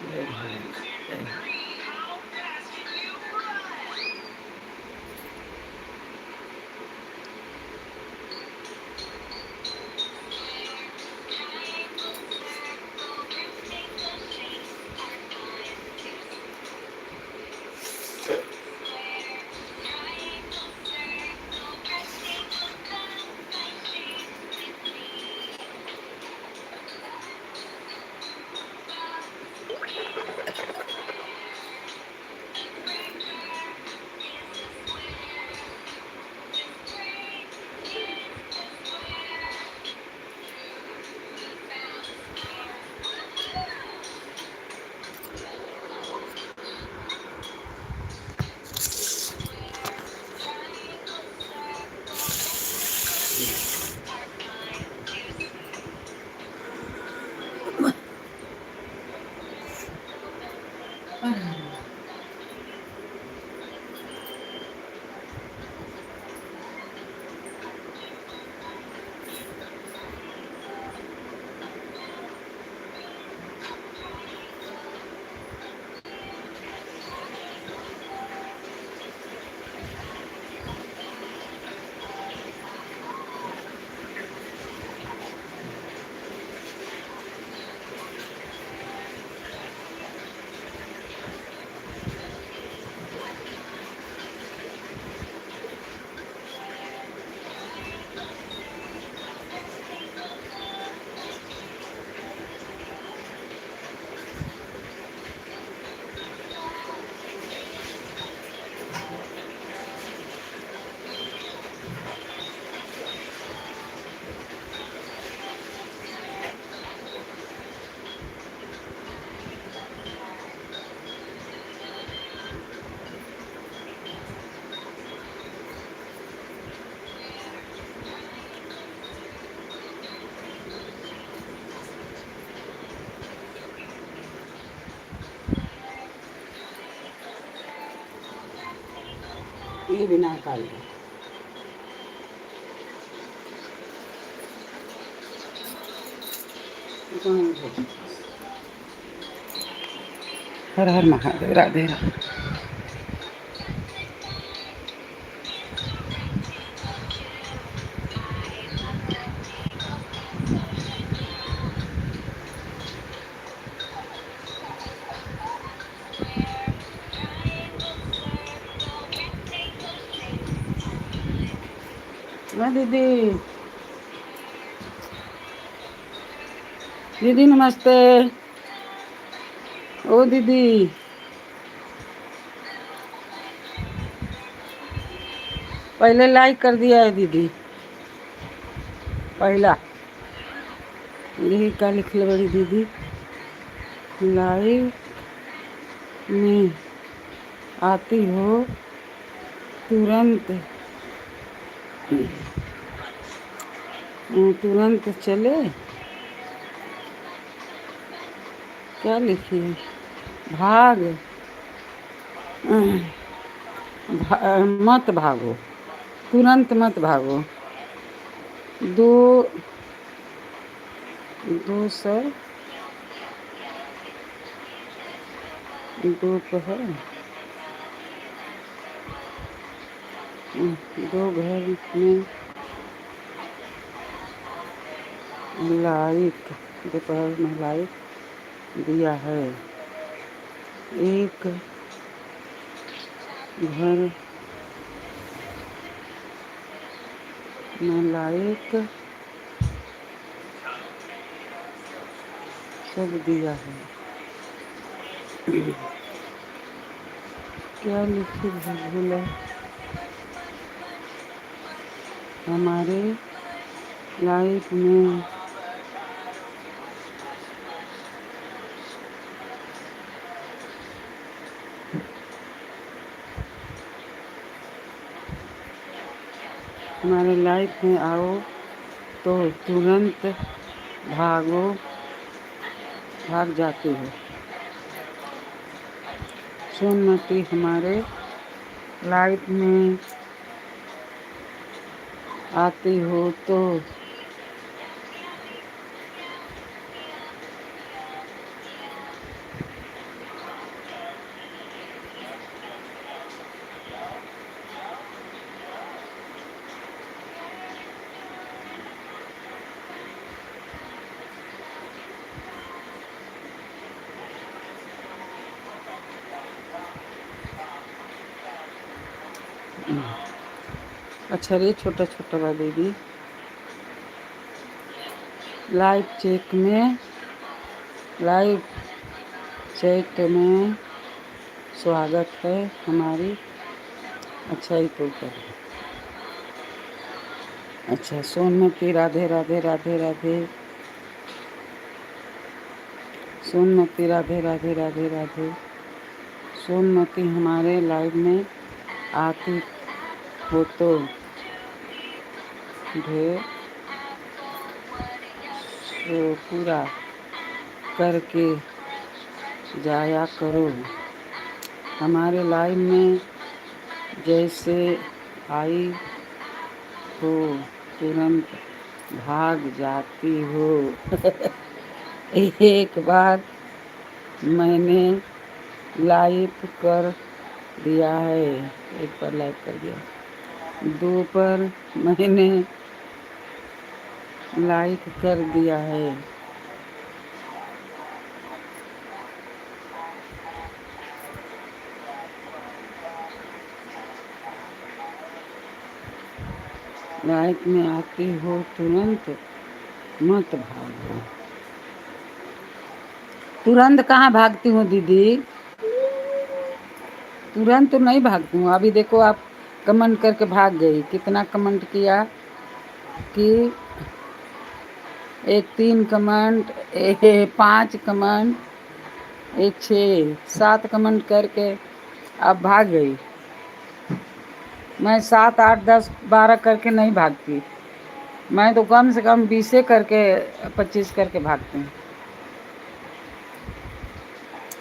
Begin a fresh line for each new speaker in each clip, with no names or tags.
जय भोलेनाथ, जय। हर हर। ये बिना काल हर हर महादेव, राधे राधे। हाँ दीदी, दीदी नमस्ते। ओ दीदी, पहले लाइक कर दिया है दीदी। पहला यही का लिख ले बड़ी दीदी, लाइव में आती हो तुरंत तुरंत चले। क्या लिखी है? भाग मत भागो, तुरंत मत भागो। दो दो सर दोपहर दो घर में लाइट, दोपहर में लाइट दिया है। एक घर में लाइट सब दिया है। क्या लिखी भूला? हमारे लाइफ में हमारे लाइफ में आओ तो तुरंत भागो, भाग जाते हो। सोनमती हमारे लाइफ में आती हो तो अच्छा रे, छोटा छोटा बा दीदी। लाइव चेक में, लाइव चैट में स्वागत है हमारी। अच्छा ये तो कर। अच्छा सोनमती राधे राधे राधे राधे। सोनमती राधे राधे राधे राधे। सोनमती हमारे लाइव में आती हो तो ढेर शो पूरा करके जाया करो। हमारे लाइव में जैसे आई हो तुरंत भाग जाती हो। एक बार मैंने लाइव कर दिया है, एक बार लाइव कर दिया, दो पर मैंने लाइक कर दिया है। लाइक में आती हो तुरंत मत भागो। तुरंत कहाँ भागती हूँ दीदी, तुरंत तो नहीं भागती हूँ। अभी देखो आप कमेंट करके भाग गई, कितना कमेंट किया कि एक 3 कमेंट, एक 5 कमेंट, एक 6 7 कमेंट करके आप भाग गई। मैं 7 8 10 12 करके नहीं भागती, मैं तो कम से कम 20 करके 25 करके भागती हूँ।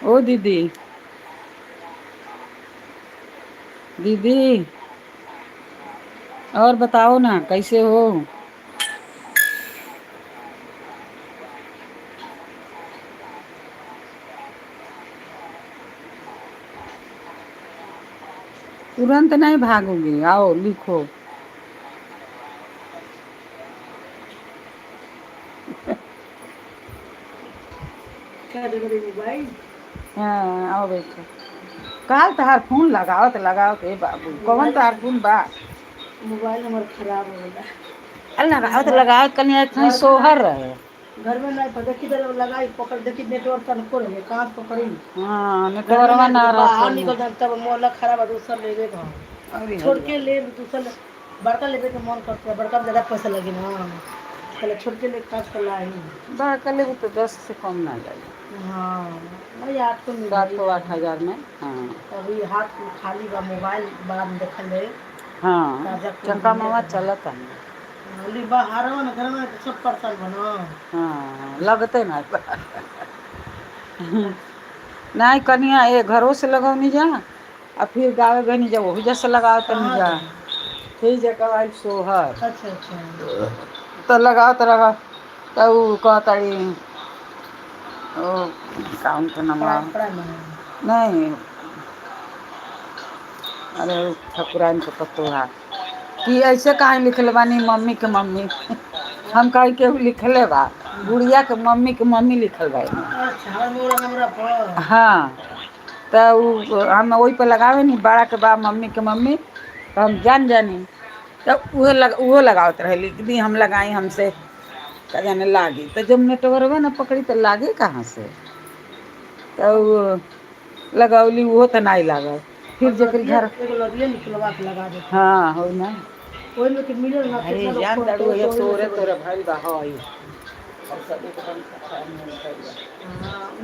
ओ दीदी, दीदी और बताओ ना कैसे हो। तुरंत नहीं भागूंगी, आओ लिखो।
क्या देख रही मोबाइल?
हाँ आओ बैठो। काल तहार फोन लगाओ तो लगाओ तो बाबू कौन तहार फोन बा?
मोबाइल हमार खराब हो गया।
अरे लगाओ तो लगाओ, कहीं कहीं सोहर रहे
घर में नहीं पता किधर लगाई पकड़, देखी नेटवर्क का को रहे कहां पकड़ी।
हाँ नेटवर्क ना रहा,
बाहर निकल तब मोहल्ला खराब है, दूसरा लेवे का छोड़ के ले, दूसरा बड़का लेवे के मन करता है, बड़का में ज्यादा पैसा लगे ना, पहले छोड़ के ले काज कर लाई।
बड़का लेबू तो 10 से कम ना लगे।
हाँ नहीं 8 को मिल
7 को 8 हजार में। हाँ
अभी हाथ खाली बा, मोबाइल बाद में देखल ले।
हाँ चंका मामा चलता है
बाहर ना घर में सब परेशान बना।
हाँ लगते ना नहीं कनिया ये घरों से लगौनी जा और फिर गावे गनी जा वही जैसे लगाओ तनी जा ठीक जगह आई सोहर।
अच्छा अच्छा
तो लगाओ तो लगा तो वो कहता ओ काम तो नंबर नहीं, अरे ठकुराइन के पत्तो है कि ऐसे काहे लिखले बानी मम्मी के मम्मी। हम कहे के लिखले बा गुड़िया के मम्मी लिखल बा।
अच्छा
हाँ तो हम वही पर लगावे नहीं बड़ा के बा मम्मी के मम्मी, तो हम जान जानी तो उहो लगावत रहे लिख दी हम लगाई हमसे का जाने लागी। तो जब नेटवर्क ना पकड़ी तो लागे कहाँ से, तो लगौली वो तो नहीं लागल। फिर जब घर हाँ हो ना अरे जान दारू ये तोरे तोरे भइल बा हई और सब एकदम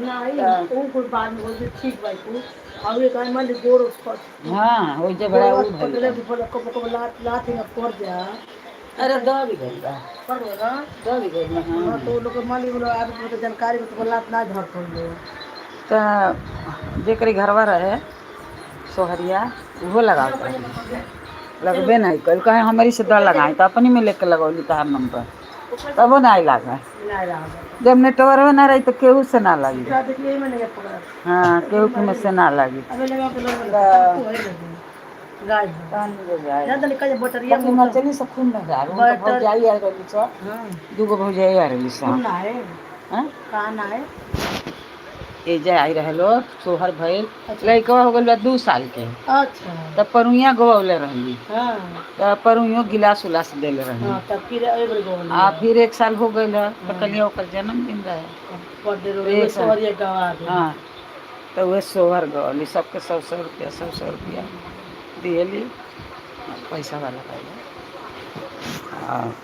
नहीं ओ कोई बाद में बोलते ठीक भाई को और एक मन गोड़
हाँ हो जे बड़ा उ भइल
पकड़े बोला को को लात लात में पड़ जा।
अरे दबी गइल बा
पड़ ना
दबी गइल।
हां तो लोग मान बोलो आप तो जानकारी में तो लात ना धर पड़
त जेकरी घरवा रहे सोहरिया उहो लगावत रहे, लगबे नहीं कल कहे हमारी से दल लगाई तो अपनी में लेके लगौली तहार नंबर तबो नहीं लागा। जब नेटवर्क ना रही तो केहू से ना लगी। हाँ केहू के में से ना लगी। चली सब खून ना जा भौजाई आ रही दूगो भौजाई आ रही सा। एजे आई रहलो सोहर भइल।
अच्छा।
लइकवा हो गइल बा 2 साल के।
अच्छा।
तब परुइया गवले रहली। तब परुइयो गिलास उलास देले रहली।
हाँ, तब फिर एहि बेर गवली।
आ फिर एक साल हो गइल है तो कलिया ओकर जन्मदिन रहे।
बर्थडे
एक
रो
साल।
सोहरिया गवा दे।
हाँ, तो वह सोहर गवली, सबके सौ सौ रुपया, सौ सौ रुपया दिहली। पैसा वाला पहले। हाँ,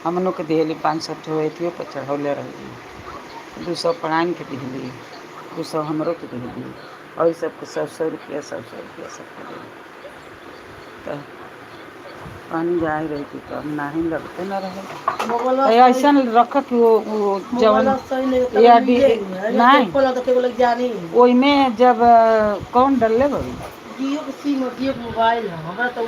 हमनों के दिहली 500 ठो एथियो पर चढ़ौले रहली। 200 परान के दिहली, 200 हमरो के दिहली और सबके सौ सौ रुपया, सौ सौ रुपया सबके दिहली। तो पानी जाए रही थी तो नाही लगते न रहे।
मोबाइल
तो ऐसा रख कि वो जवन
मोबाइल सही नहीं।
या नहीं।
नहीं तो केवल जानी।
ओइमे जब कौन डलले बड़ी?
जियो के सिम और जियो के मोबाइल है हमरा तो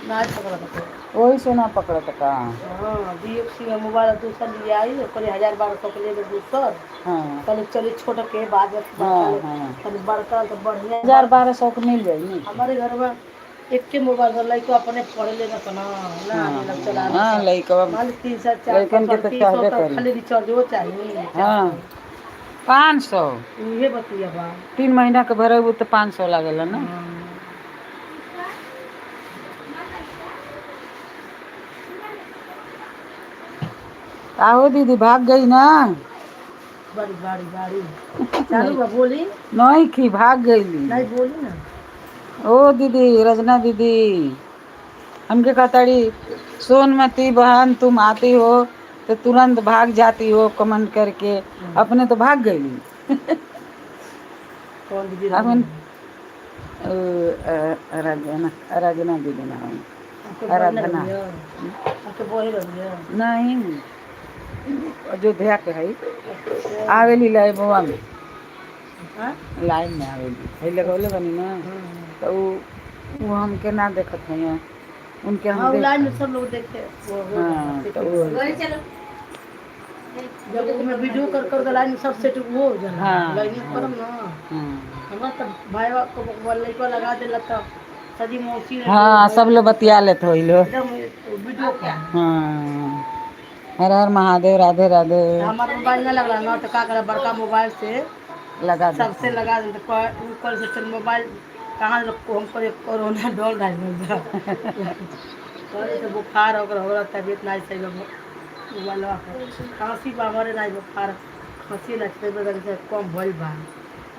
ना पकड़त है।
वही से ना पकड़त का?
हाँ, जियो के सिम और मोबाइल दूसर लिया आई, ओकरे 1000-1200 के लेके दूसर। कहले चली छोट के बाद में बड़का। तनी बड़का तो बढ़िया।
1000-1200 के मिल जाई नहीं?
हमारे घर में एक मोबाइल बा, लइका अपने पढ़े ले ना सना ना लग चला।
हाँ, लइकवा
मान ली 300 चार
लइकन के तो
300
चाहबे
तो
करी।
खाली रिचार्ज वो चाहिए।
हाँ, 500।
इहे बतिया बा।
3 महीना के भरे तो 500 लागेला ना।
हाँ।
आओ दीदी, भाग गई ना?
बड़ी बड़ी गाड़ी चालू बा, बोली।
नहीं की भाग गई।
नहीं, बोली ना।
ओ दीदी, रजना दीदी हमके कहताड़ी, सोनमती बहन, तुम आती हो तो तुरंत भाग जाती हो कमेंट करके, अपने तो भाग गई।
कौन दीदी?
अपन रजना, रजना दीदी ना।
आपके
आराधना।
आपके बोले रहिए।
नहीं, अयोध्या के है, आवेली लाइव में।
हाँ।
लाइव में आवेली है, लगौले बनी ना। तो वो हमके ना देखत है, उनके हम
हाँ,
देख
लाइन में सब लोग देखे वो
हाँ, तो वो
जब मैं वीडियो कर कर लाइन में सब सेट वो हो जाला। लाइन में करम ना। हमरा तो भाई को लइका लगा देला तो सजी मौसी रहे।
हाँ, सब लोग बतिया लेते हो लो।
एकदम वीडियो कॉल।
हाँ, हर हर महादेव, राधे राधे।
हमारा मोबाइल ना लगला ना तो का करे, बड़का मोबाइल से
लगा दे।
सबसे लगा दे तो कल से चल मोबाइल कहाँ हम करे, कोरोना डर डाल करे तो बुखार हो गया, तबीयत नहीं सही बा, मोबाइल खांसी बा हमारे, नहीं बुखार खांसी लगते से कम भइल बा,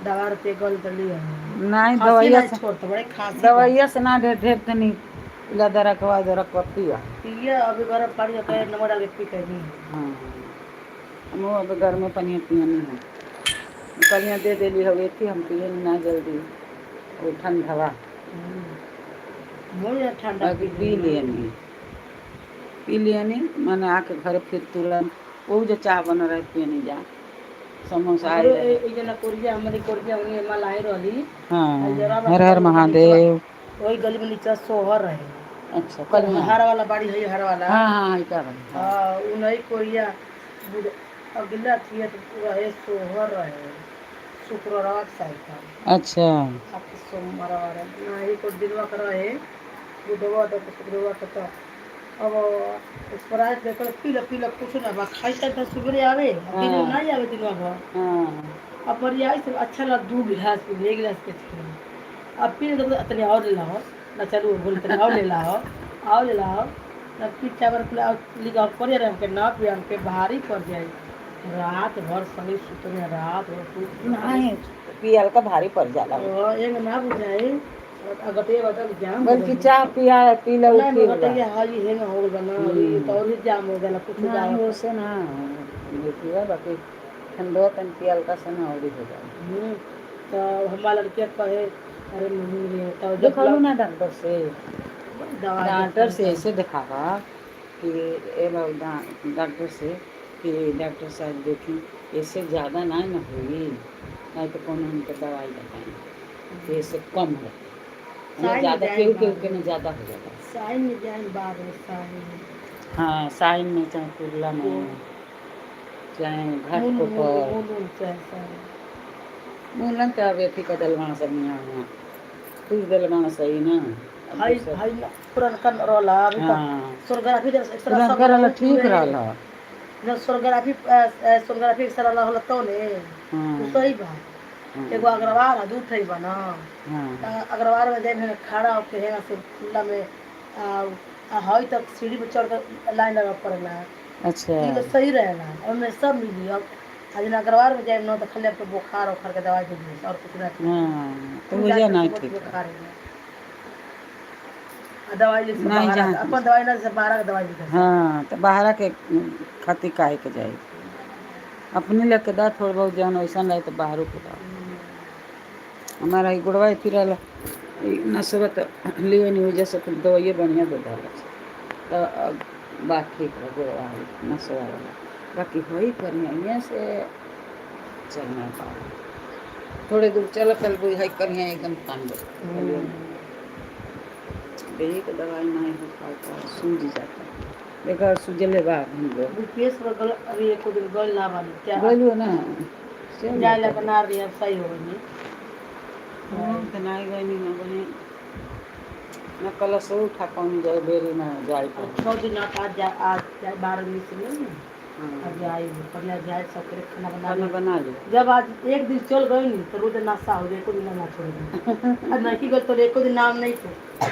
दवा रुपये गल तो लिया।
नहीं।
खांसी
दवाइया
नहीं
से
छोड़ते, बड़े खांसी बा।
दवाइया से ना, ढेर ढेर तनी दरकवा दरकवा पिया।
पिए, अभी गरम पानी के नमक डाल के पी के नहीं।
हाँ, हम अब घर में पानी पिया नहीं है, कलियाँ दे देली हवे थी, हम पिए ना जल्दी वो ठंडवा।
मोर ठंडा।
बाकी पी लिए नहीं, पी लिए नहीं मैंने आके घर, फिर तुरंत वो जो चाय बन रहे पिए नहीं जा, समोसा आए रहे।
ए जना कोरिया, हमारी कोरिया उन्हीं माल आए रहली।
हाँ, हर हर महादेव।
वही गली में नीचा सोहर रहे।
अच्छा, कल
हर वाला बाड़ी है, हर वाला।
हाँ, इका रहे।
हाँ, उ नहीं कोरिया अगला थी तो रहे सोहर रहे शुक्रवार साइड का। आपके सोमवार वाला नहीं को दिनवा कर रहे, बुधवार तो शुक्रवार का तो अब स्प्राइट लेकर पी लो, पी लो, कुछ ना बा, खाई तो सुबह आवे, दिन में नहीं आवे दिनवा भर। अब पर आई सब अच्छा लग, 2 गिलास पी, 1 गिलास के थे, अब पी ले तो तनी और ले लाओ ना, चलू बोल तनी और ले लाओ, और ले लाओ ना, पी चावल पिला लिखा करे रहे हमके ना पिया, हमके भारी पड़ जाए, रात भर सनी सुतने, रात भर सुत।
नहीं, पियल का भारी पड़ जाला।
और एक ना बुझाए अगटे बदल जाम।
बल्कि चाय पिया पी लो।
नहीं।
ठीक बा।
गटे हाजी हेंग हो गइल बा ना अभी तो और ही जाम हो जाला कुछ
नहीं।
जाम।
वैसे ना देखिए, बाकी ठंडो तन पियल का से ना और ही हो जाए।
तो हमारा लड़किया कहे, अरे मम्मी रे तो जब
देखा ना डॉक्टर से।
दवा
डॉक्टर से ऐसे दिखावा कि ए बाबू, डॉक्टर से कि डॉक्टर साहब देखी, इससे ज़्यादा ना ना हुई, नहीं तो कौन हमको दवाई बताई, इससे कम हो हमें
साइन
ज़्यादा
जाए
केहू केहू
बाद
के ना ज़्यादा हो जाता।
साइन में जाए बाद में, साइन में।
हाँ, साइन में चाहे कुरला में चाहे घाट
मूल
को
मूल
पर।
मूल मूल चाहे साइन।
मूलन तो अब अथी कर दिल सब यहाँ कुछ दिल सही ना अब
हाई
दूसर-
हाई पुरनका रहला अभी तक।
हाँ।
सोनोग्राफी एक्सरा
पुरनका रहला, ठीक रहला।
जब सोनोग्राफी, सोनोग्राफी के सारा होला तो ने
हाँ।
उ सही बा।
हाँ।
एगो अग्रवाल आ दू ठे बा ना।
हाँ।
त अग्रवाल में जाए में खड़ा होके हेंगा से खुला में आ आ हई तक सीढ़ी पे चढ़ कर लाइन लगा पड़ेला।
अच्छा।
ई तो सही रहेला, ओमे सब मिली। अब आज ना अग्रवाल में जाए न तो खाली आपके बुखार उखार के दवाई दे दी और कुछ ना।
हाँ, तो वजह नहीं ठीक है।
बुखार है आ दवाई लिख से
नहीं
बाहर
जहाँ-
अपन दवाई ना से बाहर के दवाई लिख।
हाँ, तो बाहर के खातिर काहे के जाए, अपने लेके दा थोड़ा बहुत जौन वैसा रहे तो बाहरों के दा। हमारा ई गुड़वा फिरल नसबत लियो नहीं वजह से तो दवाइये बढ़िया दे डाल तो अब बात ठीक है। गुड़वा नसवा वाला बाकी होई करिया से चलना पा थोड़े दूर चल कल बुझ है करिया एकदम कान देही के दवाई नहीं हो पाता, सूज जाता। देखा सूजले बा हम लोग।
बीपीएस पर गल अभी एको दिन गल ना बानी क्या
बोलू ना चल।
जाए लगा ना रही, अब सही हो गई।
हम तो नहीं गई नहीं ना बनी ना कल से उठा पाऊँ जाए बेरी ना जाए
और
पर।
6 दिन आज जा आज जाए 12 दिन से नहीं।
हाँ।
आज आई पहले जाए सब करे खाना बना
खाना
ली।
बना लो।
जब आज एक दिन चल गई नी तो रोज नाश्ता हो जाए, एको दिन ना छोड़ेगी। आज नहीं गई तो एको दिन नाम नहीं तो।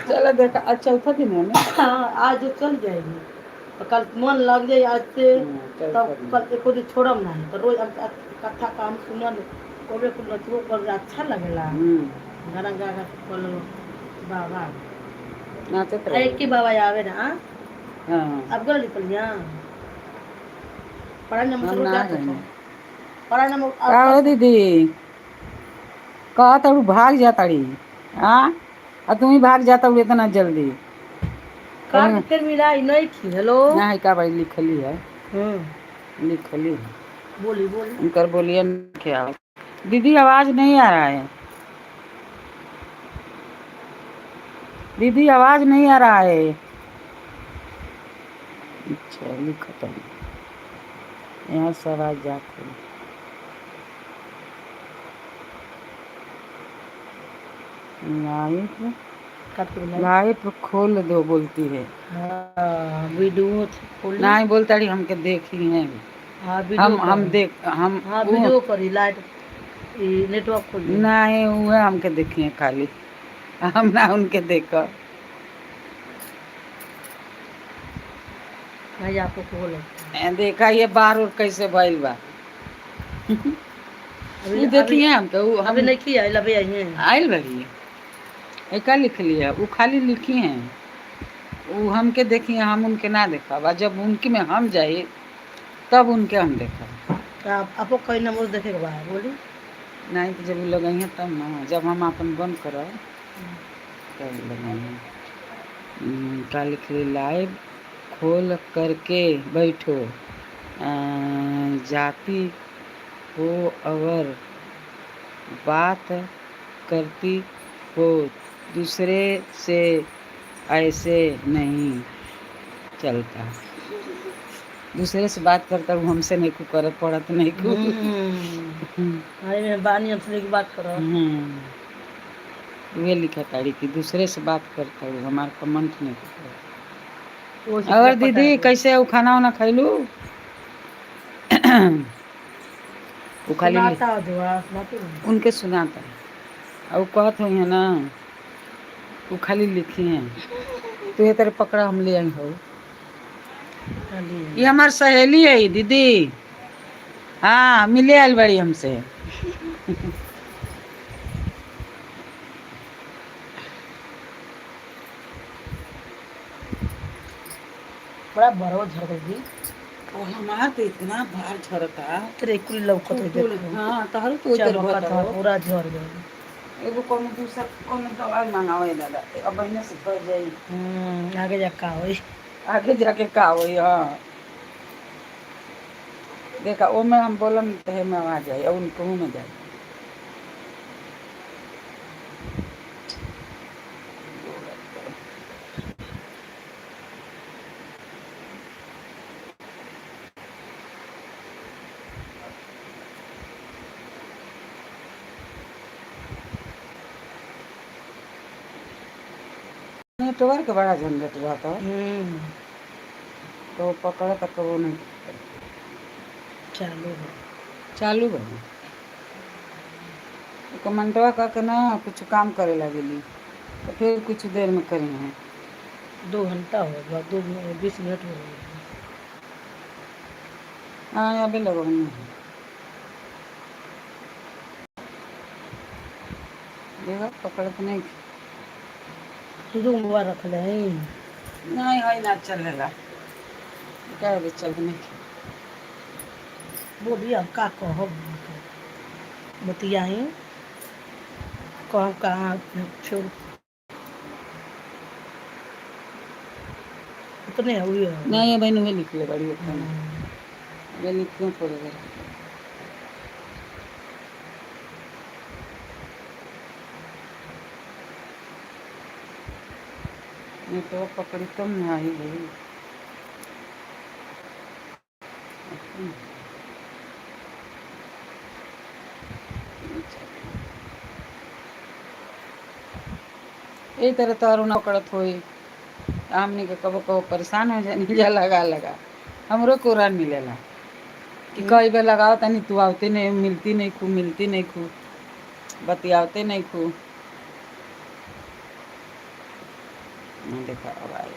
चलो देखा, अच्छा चौथा दिन है ना।
हाँ, आज जो चल जाएगी तो कल मन लग जाए आज से।
हाँ, चौथा
तब
दिन।
कल एको दिन छोड़म नहीं तो रोज हम कथा काम सुनल कोबे को नचबो कर अच्छा लगेला। गाना गा गा के कर बाबा।
नाचत
आ
रहे।
एक ही बाबा आवे ना।
हाँ।
अब गल निकलिया पढ़ाई नंबर
हम
रोज
ना
जाते
गए।
थे पढ़ाई नंबर।
का हो दीदी, कहा तड़ू भाग जाताड़ी? हाँ, आ तुम ही भाग जाता इतना जल्दी।
कार फिर मिला नहीं थी। हेलो।
ना है का भाई, लिखली है। लिखली है।
बोली बोली।
उनकर बोलिए नहीं आवत। दीदी, आवाज नहीं आ रहा है। दीदी, आवाज नहीं आ रहा है। अच्छा, लिखत है, यहाँ से आवाज जाते है। लाइट
काट के मिलाई।
लाइट खोल दो बोलती है।
हाँ, वीडियो खोली।
नहीं बोलता रही, हमके देखी है।
हाँ, वीडियो
हम
करी।
देख हम
हाँ, वीडियो करी, लाइट ई नेटवर्क खोली।
नहीं, वो हमके देखी है खाली, हम ना उनके देख।
नहीं, आपको खोल।
देखा ये बार और कैसे भइल बा।
अभी
उ देखी है हमके उ हम
अभी नहीं किया, अभी आई है।
आइल बड़ी एका लिखली है, उ खाली लिखी है। उ हमके देखी है, हम उनके ना देखब। आ जब उनकी में हम जाई तब उनके हम देखब।
तो आप आपको कई नंबर देखे के बा, बोली।
नहीं तो जब उ लगई है तब ना, जब हम अपन बंद करब तब लगई है। का लिखली? लाइव खोल करके बैठो जाती हो और बात करती हो दूसरे से, ऐसे नहीं चलता। दूसरे से बात करता हूँ, हमसे नहीं को करत पड़त नहीं को।
अरे मैं बानी हमसे की बात करो।
वे लिखा ताड़ी कि दूसरे से बात करता हूँ, हमारे कमेंट नहीं करता।
वो से
और
पता
दीदी
है।
कैसे हो? खाना वाना खैलू? वो खाली
सुनाता हो दुआ सुनाते हो।
उनके सुनाता है और कहत हुई है ना, वो खाली लिखी हैं। तो ये तेरे पकड़ा, हम ले आई हो।
खाली।
ये हमार सहेली है दीदी। हाँ, मिले आयल बड़ी हमसे।
बड़ा बड़ो झड़ गई जी।
और हमार तो इतना भार झरता।
तेरे कुल लौकत है देखो।
हाँ, तोहर तो उधर
चमकत
बहुत
है, पूरा झड़ गई।
एगो कोनो दूसर कोनो दवाई मंगावे दादा, अब महीने से बढ़ जाई।
आगे जा का होई।
आगे जाके का होई? हाँ, देखा ओ में हम बोलम तो हे में आवाज आई और उनको में जाए। नेटवर्क बड़ा झंझट रहता है। तो पकड़ तक वो नहीं।
चालू है।
चालू बा। कमेंटवा कह के ना कुछ काम करे लगेली तो फिर कुछ देर में करी है।
2 घंटा हो गया, 2 20 मिनट हो गए।
हाँ, अभी लगवनी है। देखो पकड़त नहीं।
दू मोबाइल रखले हैं।
नहीं है ना, चलेला क्या अभी चल नहीं।
बोलिए हम का कहब, बतियाई कहब कहाँ छोड़ उतने हुई है।
नहीं बहन हुए लिख ले बड़ी उतना अबे लिखूँ थोड़ी देर। नहीं तो पकड़ी तुम ना आई गई। यही तरह तो ना पकड़त होई हमनी के कबो कबो परेशान हो जानी जा लगा लगा। हमरो कोरान मिलेला कि कई बेर लगाओ तनी तू आवते नहीं, मिलती नहीं खू, मिलती नहीं खू, बतियावते नहीं खू। देखा अब आए।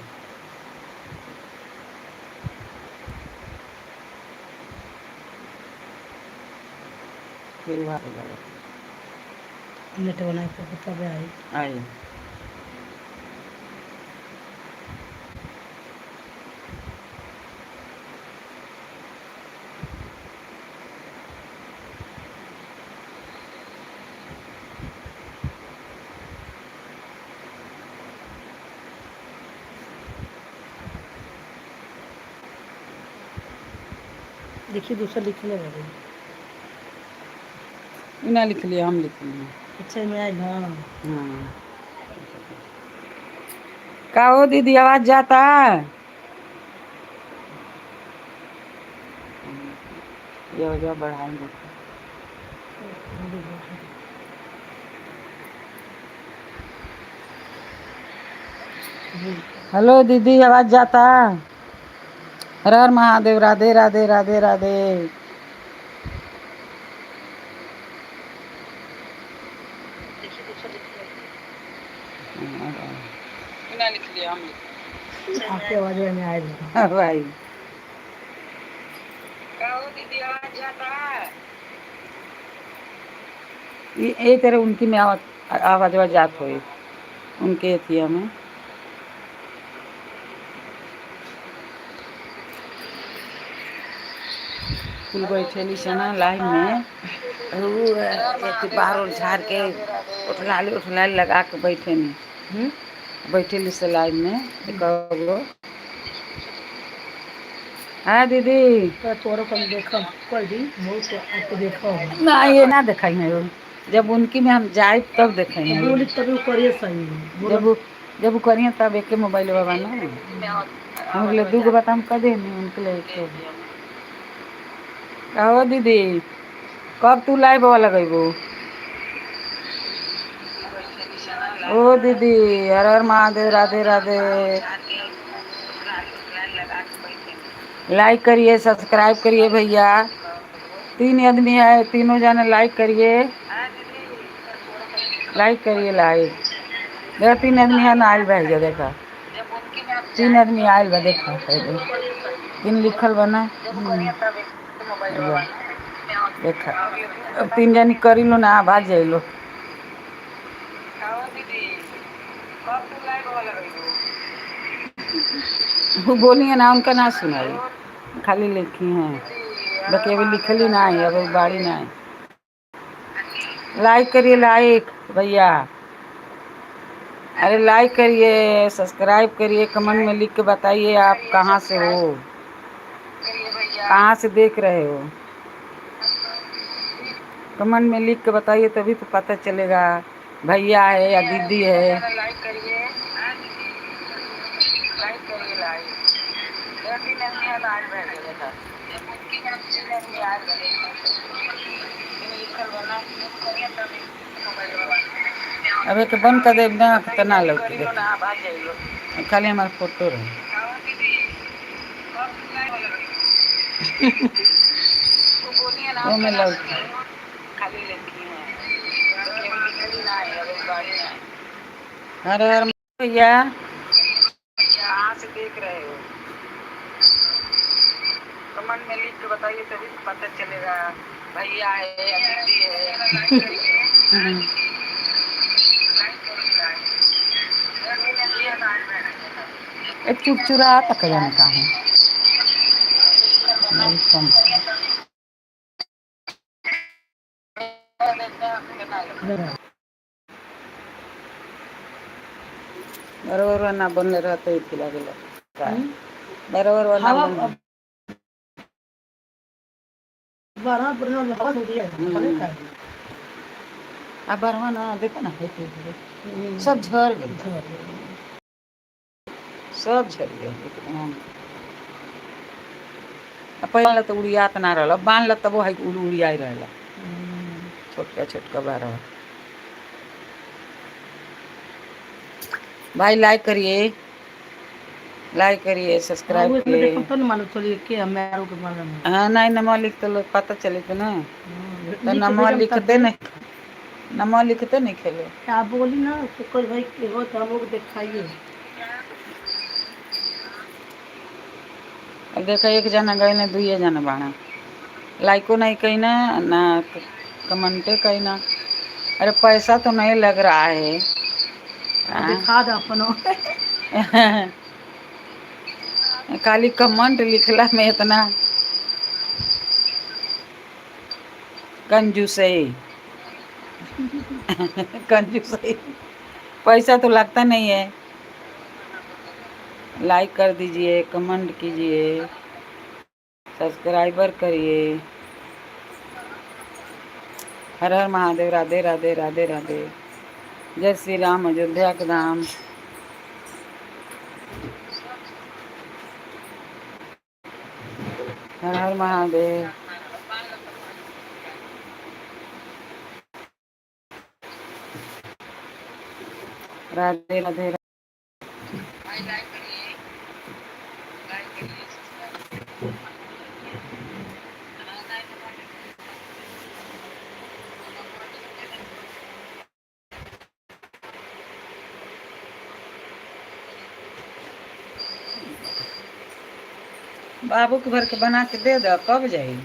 फिर लगा
नेट बनाए के तब आई।
आई।
देखिए दूसरा लिखने वाले।
ना लिख लिया, हम लिख लिए।
अच्छा मैं आई ना।
हाँ का हो दीदी, आवाज जाता है? ये हो जाओ बढ़ाएंगे। हेलो दीदी, आवाज जाता है? हर हर महादेव, राधे राधे राधे राधे। ना लिख लिया, हम लिख
आपकी आवाज में आए।
भाई का हो दीदी, आवाज जाता है? ये तरह उनकी में आवाज आवाज आवाज जात होई उनके एथिया में। कुल बैठेली सना लाइन में अथी बाहर उर झाड़ के उठलाली उठलाली लगा के बैठे नी बैठेली से लाइन में एक गो। हाँ दीदी,
तोरो कम देखम कोई दिन बहुत आपको देखो।
ना ये ना देखाई है, जब उनकी में हम जाए तब देखाई।
बोली तभी करिए सही।
जब करिए तब एक मोबाइल बाबा ना हम ले दू गो बात हम कर दे उनके लिए एक। कहो दीदी, कब तू लाइव वाला लगेबो? ओ दीदी, हर हर महादेव, राधे राधे। लाइक करिए, सब्सक्राइब करिए भैया। 3 आदमी है, तीनों जाने लाइक करिए, लाइक करिए, लाइक। देखा 3 आदमी है ना आयल बा, देखा 3 आदमी आयल बा, देखा 3 लिखल बना देखा। अब 3 जानी करी लो ना, भाग जाइलो। वो बोली है ना, उनका ना सुनाई, खाली लिखी है बाकी अभी लिखली ना है, अभी बाड़ी ना है। लाइक करिए, लाइक भैया, अरे लाइक करिए, सब्सक्राइब करिए, कमेंट में लिख के बताइए आप कहाँ से हो, कहाँ से देख रहे हो। कमेंट में लिख के बताइए तभी तो पता चलेगा भैया है या दीदी है। अबे के बंद कर दे ना तो ना लौट दे, खाली हमारा फोटो रहे। वो में लौकी। हर हर भैया।
कहाँ से देख रहे हो? कमेंट में लिख के बताइए तभी तो पता चलेगा भैया है या दीदी है।
एक चुपचुरा तक जाने का है नहीं कम। बरोबर ना बनले रहते इतकी लागेल काय बरोबर ना
हवा
बनले।
बारह बढ़िया हवा हो गया
हम्म। आ बरवा ना देखो ना हे सब झर गए, सब झर गए एकदम। आ पहले तो उड़ियात ना रहल, बांधल तब है उड़ उड़ियाई रहल छोटका छोटका बारह। भाई लाइक करिए, लाइक करिए, सब्सक्राइब
इसमें
करिए।
देखो तो नहीं मालूम चली के हमें आरो के मालूम है।
हाँ नहीं नमो लिख तो लोग पता चले तो ना, तो नमो लिखते नहीं, नमो लिखते नहीं खेलो।
क्या बोली ना तो कोई भाई के हो तो हम लोग दिखाइए।
अब देखो एक जना गए ना दुइये जना बाणा, लाइको नहीं कहीं ना, ना कमेंटे कहीं ना। अरे पैसा तो नहीं लग रहा है। हाँ?
दिखा दो अपनो।
खाली कमेंट लिखला में इतना कंजूस है। कंजूस है, पैसा तो लगता नहीं है। लाइक कर दीजिए, कमेंट कीजिए, सब्सक्राइबर करिए। हर हर महादेव, राधे राधे, राधे राधे, जय श्री राम, अयोध्या के धाम। हर हर महादेव। राधे राधे। बाबू के भर के बना के दे दो, कब जाई?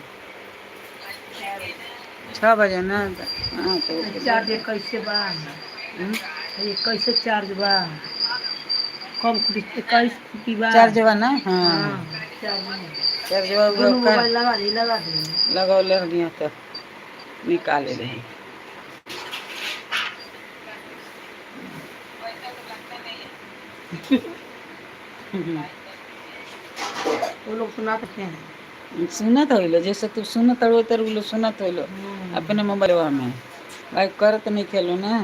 6 बजे ना। हाँ तो
चार्ज कैसे बा? ये कैसे चार्ज बा? कम खुटी 21 खुटी बा
चार्ज बा ना। हाँ
चार्ज
चार्ज बा।
दोनों मोबाइल लगा दी, लगा दी
लगौले रहिए तो निकाले रही।
वो लोग सुनाते हैं,
सुनत होइलो जैसे तू सुनत हो तर वो लोग सुनत होइलो अपने मोबाइल में। भाई करत नहीं खेलो ना,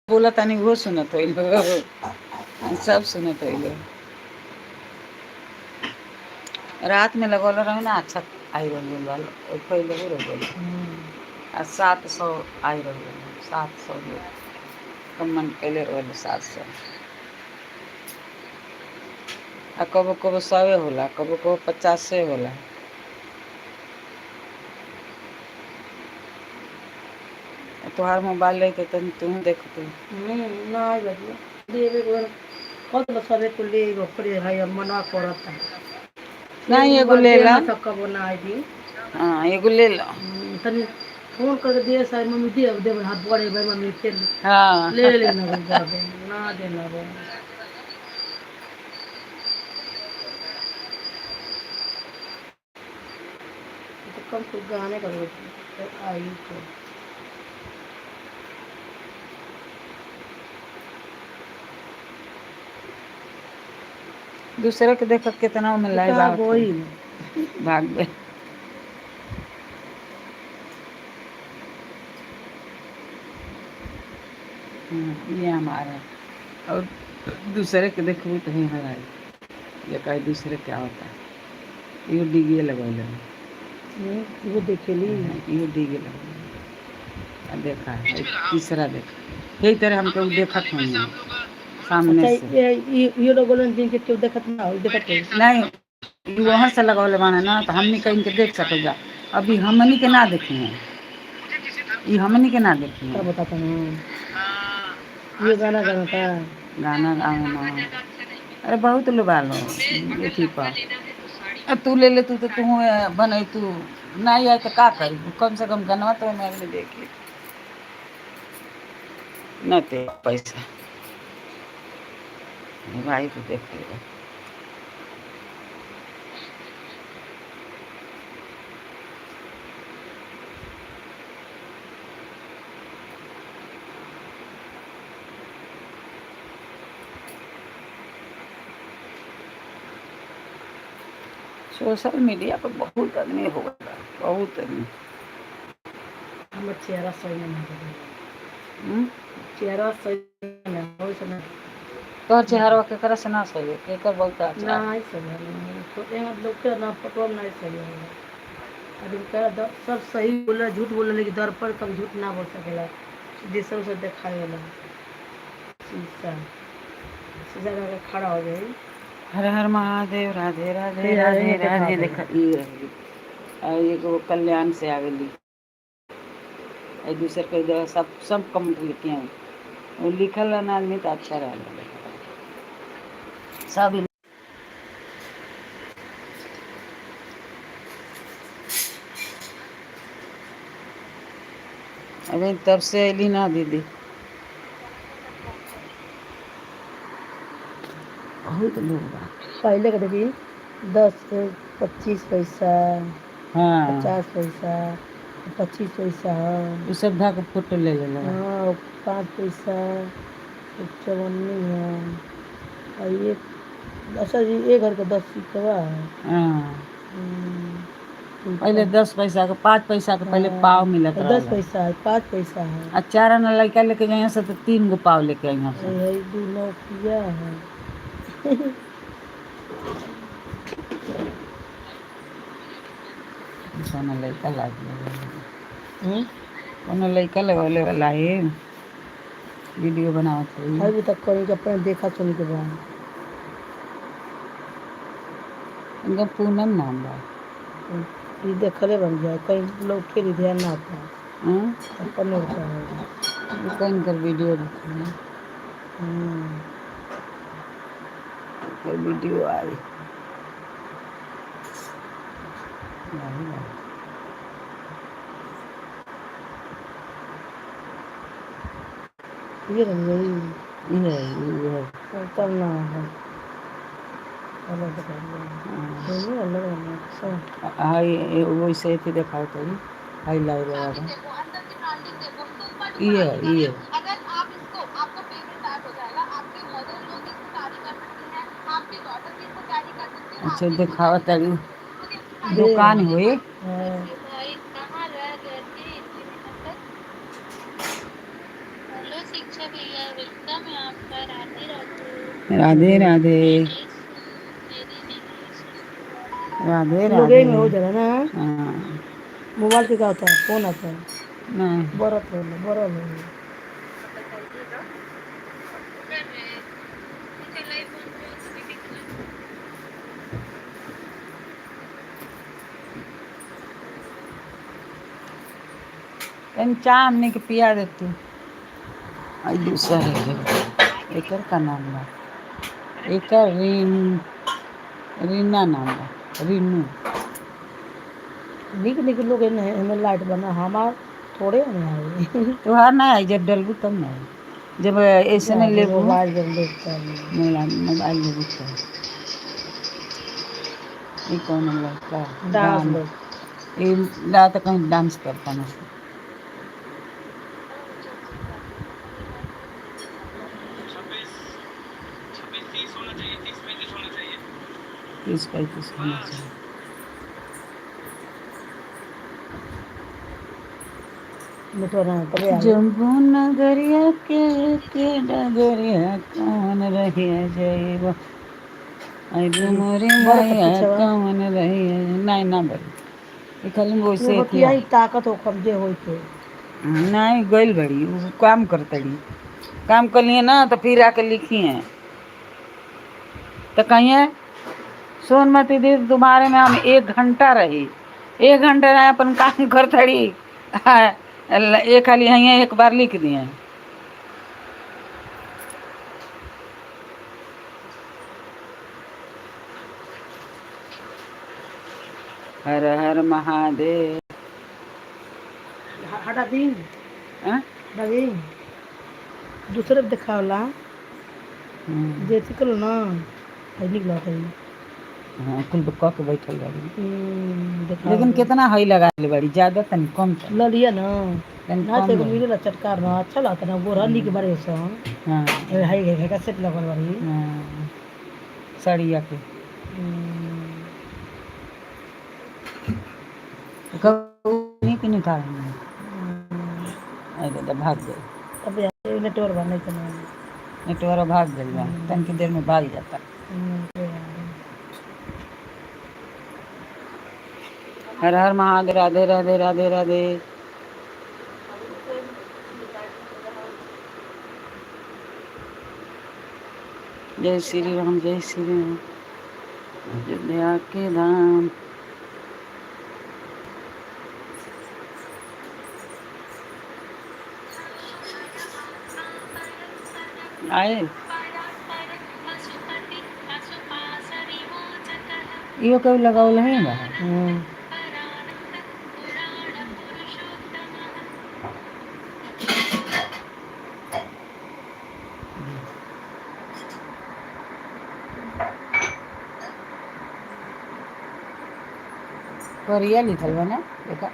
बोला तानी वो सुनत होइलो, सब सुनत होइलो। रात में लगौले रहो ना, अच्छा आई रहल पहले हो रह गइल। आ 700 आई रहल, 700 कमेंट कैले रहल 700। आ कबो कबो 100 होला, कबो कबो 50 होला। तोहार मोबाइल रही तो तुम देखते
ना बदलो देवे कत सबे को ले ओकरे है मना करता
नहीं। एगो ले ला
तो कबो ना आई दी।
हां एगो ले ला,
तनी फोन करके दे सारी मम्मी दे दे हाथ बड़े भाई मम्मी फिर
हां
ले लेना ना देना वो। तो कम तो गाने का आई तो
दूसरे के देखत कितना में लाइव
आवत
भाग गए। ये हमारा और दूसरे के देखबू तो ही हराई ये कहे दूसरे क्या होता है। यो डिगे लगौले
वो देखेली,
यो डिगे लगौले देखा है तीसरा देखा यही तरह हमको देखत नहीं सामने से।
ये लोग बोलन जिनके क्यों देखत ना हो, देखत हो
नहीं ई वहाँ से लगवले बाने ना तो हमनी के इनके देख सकल जा। अभी हमनी के ना देखी हैं, ई हमनी के ना देखी
क्या
हैं।
बताता हूँ, ये गाना गाना था।
गाना गावे ना। अरे बहुत लोग आलो अथी पर। अब तू ले ले, तू तो तू बने तू नहीं आए तो का करी? कम से कम गाना तो मैं आदमी देखी न ते पैसा भाई तो देख ले। सोशल मीडिया पर बहुत आदमी हो गया, बहुत आदमी।
हमर चेहरा सही नहीं है।
हम्म?
चेहरा सही नहीं हो से ना।
तोहर चेहरा केकरा से ना सही है, केकर बहुत अच्छा।
ना सही है तो यहाँ लोग के ना फोटो में नहीं सही है। आदमी कह सब सही बोला, झूठ बोला, लेकिन दर्पण कभी झूठ ना बोल सकेला। जैसे उसे दिखावेला शीशा, शीशा लगा के खड़ा हो जाए।
हर हर महादेव, राधे राधे
ये
राधे
ये
राधे।
दिखा
देखा ई रही आ एगो कल्याण से आवेली, और दूसर के जगह सब सब कमेंट लिखे हैं। वो लिखल ना आदमी तो अच्छा रहा सब। अभी तब से अली ना दीदी, बहुत लोग बा।
पहले के देखी 10 25 पैसा,
हाँ,
50 पैसा, 25 पैसा है।
उ सब धा के फोटो ले ले।
हाँ, 5 पैसा, चवन्नी है। और ये अच्छा जी, एक घर का 10 सिक्का है।
हाँ, पहले
हम्म,
10 पैसा के, 5 पैसा के पहले पाव मिलत
10
रहल।
पैसा है, 5 पैसा है।
आ 4 आना लड़का लेके जाइए से तो 3 गो पाव लेके आई से।
यही 2 नौकिया है।
कोनो लड़का लाग,
हम्म?
कोनो लड़का लगवले वाला है वीडियो बनावत है।
अभी तक कहीं के अपने देखा सुन के बाद।
इनका पूनम नाम बा।
ये देखले बन जाए, कहीं लोग के भी ध्यान ना आता।
हाँ?
अपन होता है।
ये कहीं कर वीडियो देखी है। कोई वीडियो आई नहीं आई।
ये रह गई।
ये है, ये है।
तब ना है। अलग बता दिया।
हाँ।
दोनों अलग अलग अच्छा।
हाँ, ये वैसे ही दिखाओ तो हाई लाइव वाला ये है, ये है।
अगर आप इसको आपका फेवरेट बैग हो जाएगा, आपके मदर लोग इसको कैरी कर सकती हैं, आपकी डॉटर भी इसको कैरी कर सकती है।
अच्छा दिखावा तारी दुकान हुई।
हाँ।
भाई कहाँ रह गए थे इतने दिनों तक? हेलो शिक्षा भैया, welcome है आपका। राधे राधे।
राधे राधे।
मेरी नहीं।
राधे
लोग
राधे।
में हो जाला ना।
हाँ।
मोबाइल पे क्या होता है, फोन आता है।
नहीं।
बरत होला, बरल होला।
तनी चाय हमने के पिया दे तू। आई दूसरा है, एकर का नाम बा? एकर रीन रीना नाम बा, रीनू।
निक निक लोग एने हमें लाइट बना, हमार थोड़े में आई।
तोहार ना आई, जब डलबू तब ना आई, जब ऐसे नहीं लेबू।
मोबाइल जब देखता है।
मोबाइल लेबू तो ये कौन लड़का?
डांस
गाना।
लोग।
ये ला तो कहीं डांस करता ना। तीस 35 होना चाहिए।
नेटवर्क ना तबे आवे।
जम्बू नगरिया के डगरिया कौन रहिया जइबो, आई मोरे
बड़ा
माया
पीछे।
कौन रहिया नहीं ना बड़ी ई खाली वैसे
वो
थी।
बतियाई ताकत हो कब्जे होई के।
नहीं गइल बड़ी, उ काम करतड़ी, काम कर लिए ना तो फिर आके लिखी है तो कहिए सोनमती दीदी तुम्हारे में हम एक घंटा रही, एक घंटा रहे अपन काम कर थड़ी। एक खाली है एक बार लिख दिए। हर हर महादेव।
हटा दी।
हाँ?
हटा दी, दूसरे पे दिखावला। जैसे कलो ना है निकला है।
हाँ, कुल कह के बैठल बाड़ी।
दिखावला।
लेकिन कितना हई लगा ले बाड़ी, ज्यादा तनी कम
ल लिया ना।
तनी
ना
कम
तो एगो
लगे।
मिलेला चटकार ना, अच्छा लगता ना गोरा निक बारे से।
हाँ।
हाई हाई का सेट लगल बारी।
हाँ, साड़िया के निक निकाल। अरे दादा भाग गए।
अब यार नेटवर्क बा नहीं तो ना।
नेटवर्क भाग गइल बा, तनकी देर में भाग जाता। हर हर महादेव, राधे राधे राधे राधे। जय श्री राम, जय श्री राम। अयोध्या के धाम। आए इहो कभी लगावल है बा। परिया लिखल बा ना, देखा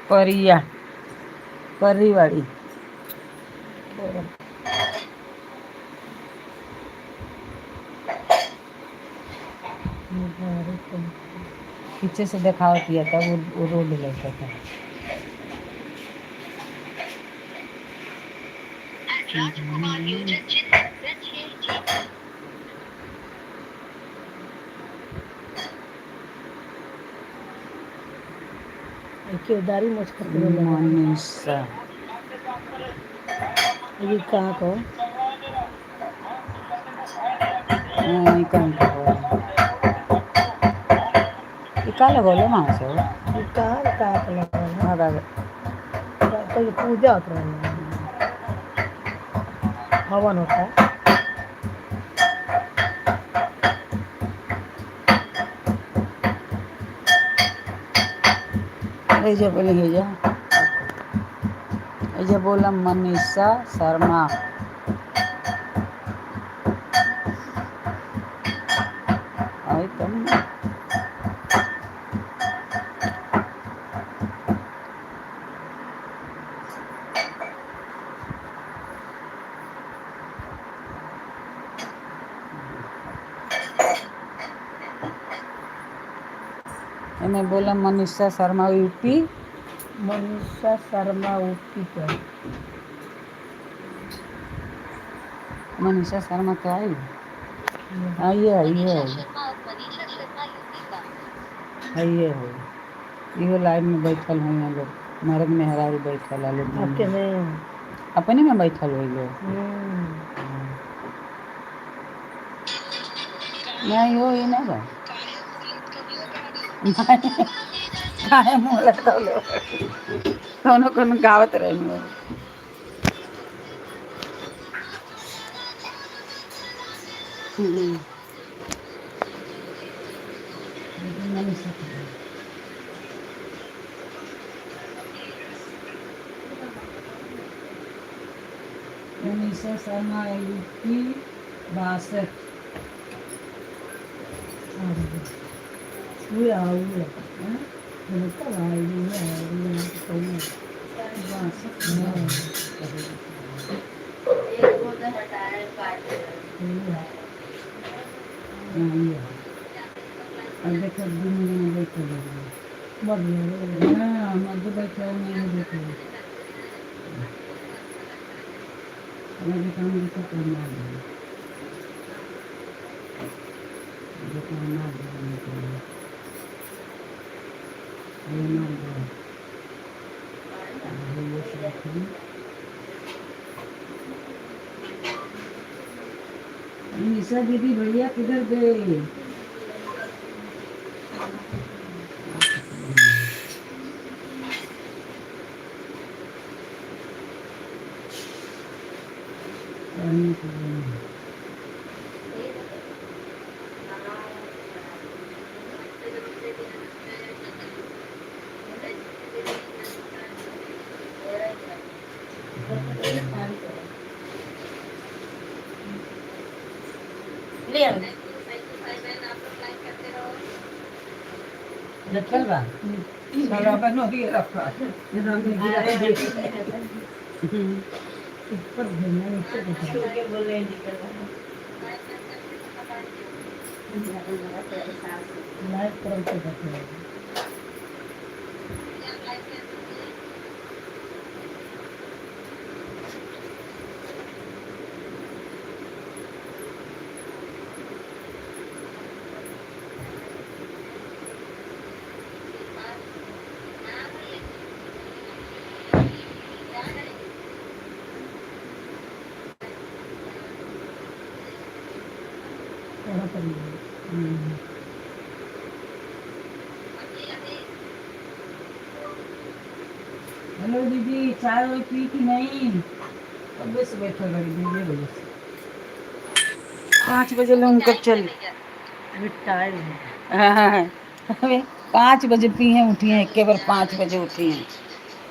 परिया परिवाड़ी। पीछे से देखावत हिया तब वो रोड लौकता।
के दाढ़ी मोछ खातिर लगा।
मनीषा।
ये कहाँ को?
हाँ, ई कौन का हो? ई का लगौले वहाँ से हो?
ये कहाँ कहाँ के लगल है?
भागा गए।
कोई पूजा होत रहे, हवन होता है।
ऐसे बोले हे जा, ऐसे बोला मनीषा शर्मा। आई तुम एमे बोला मनीषा शर्मा यूपी।
मनीषा शर्मा यूपी का।
मनीषा शर्मा क्या आई? आइए आइए आइए आइए हो। इहो लाइन में बैठल हुई लोग, मर्द मेहरारू बैठल है लोग।
आपके में?
अपने में बैठल हुई लोग। नहीं हो, ये ना बा काहे मुँह लटकौले? कौनो कौनो गावत रहे। मनीषा शर्मा यूपी 62।
हुए हुए बोलता भाई हुए हुए।
62। हाँ, ये है। अब देखो दोनों जना बैठल है। हाँ, मधु बैठे हो, मैं बैठे हूँ। अब देखो हम देखो तो मार दिए। देखो मार दिए, ये मार दिया। ये सब निशा दीदी भैया किधर गए?
ले आओ।
रखल बा बराबर नदी रखा।
ऊपर घूमना नीचे देखना।
छू के बोले निकल रहा।
लाइव करम के देखना। थोड़ा करिए।
हेलो दीदी, चाय वाय पी कि नहीं? कब से बैठल बड़ी दीदी बजे से 5 बजे लोग कब चल।
अभी टाइम है।
अबे 5 बजे पी हैं, उठी हैं एक बार 5 बजे उठी हैं,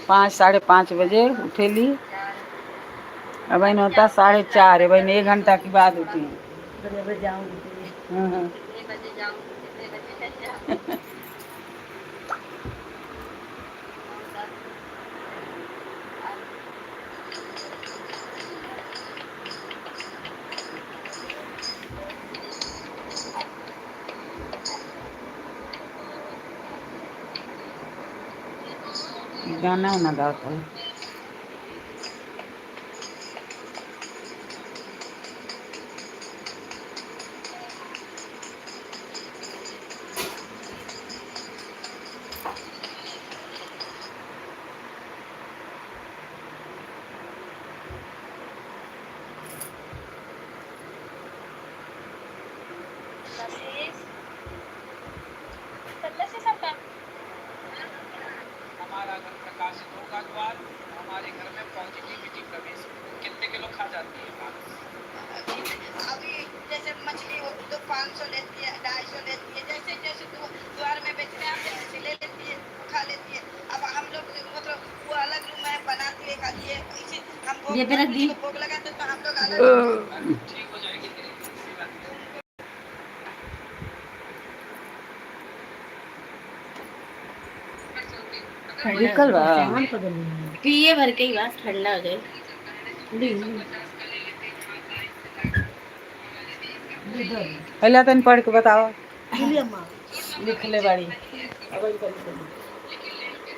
5 5:30 बजे उठेली। अब होता 4:30, अब 1 घंटा के बाद उठी हैं।
कितने बजे जाऊंगी?
हाँ।
कितने बजे जाऊँ, कितने बजे जाऊँ?
गाना वाना गाता है।
हमारा घर प्रकाशित होगा द्वार, हमारे घर में पॉजिटिविटी प्रवेश। कितने किलो खा जाती है मांस?
अभी जैसे मछली हो तो 500 लेती है, 250 लेती है। जैसे जैसे द्वार में बेचने आते हैं वैसे ले लेती है, खा लेती है। अब हम लोग मतलब वो अलग रूम में बनाती है, खाती है। इसे हम भोग
ये पे रख दी।
किसी को भोग लगाते हैं तो हम लोग अलग
ठीक हो जाएगी धीरे धीरे, ऐसी बात नहीं।
लिखल बा।
सामान बदल रही है।
पिए भर के ही बात ठंडा हो जाए।
पहले तन पढ़ के बताओ।
बोलिए अम्मा।
लिख ले बाड़ी।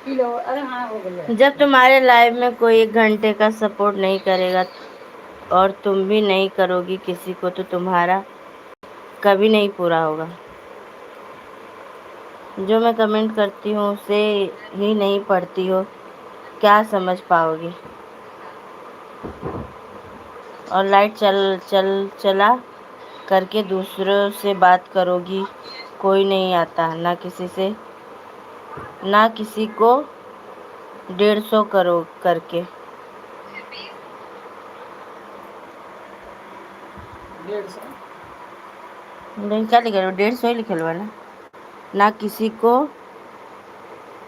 P low. अरे हाँ, हो गया।
जब तुम्हारे लाइव में कोई 1 घंटे का सपोर्ट नहीं करेगा और तुम भी नहीं करोगी किसी को, तो तुम्हारा कभी नहीं पूरा होगा। जो मैं कमेंट करती हूँ उसे ही नहीं पढ़ती हो, क्या समझ पाओगी? और लाइट चल चल चला करके दूसरों से बात करोगी, कोई नहीं आता। ना किसी से ना किसी को 150 करो करके।
150।
नहीं, क्या लिखल? 150 ही लिखल बा ना? ना किसी को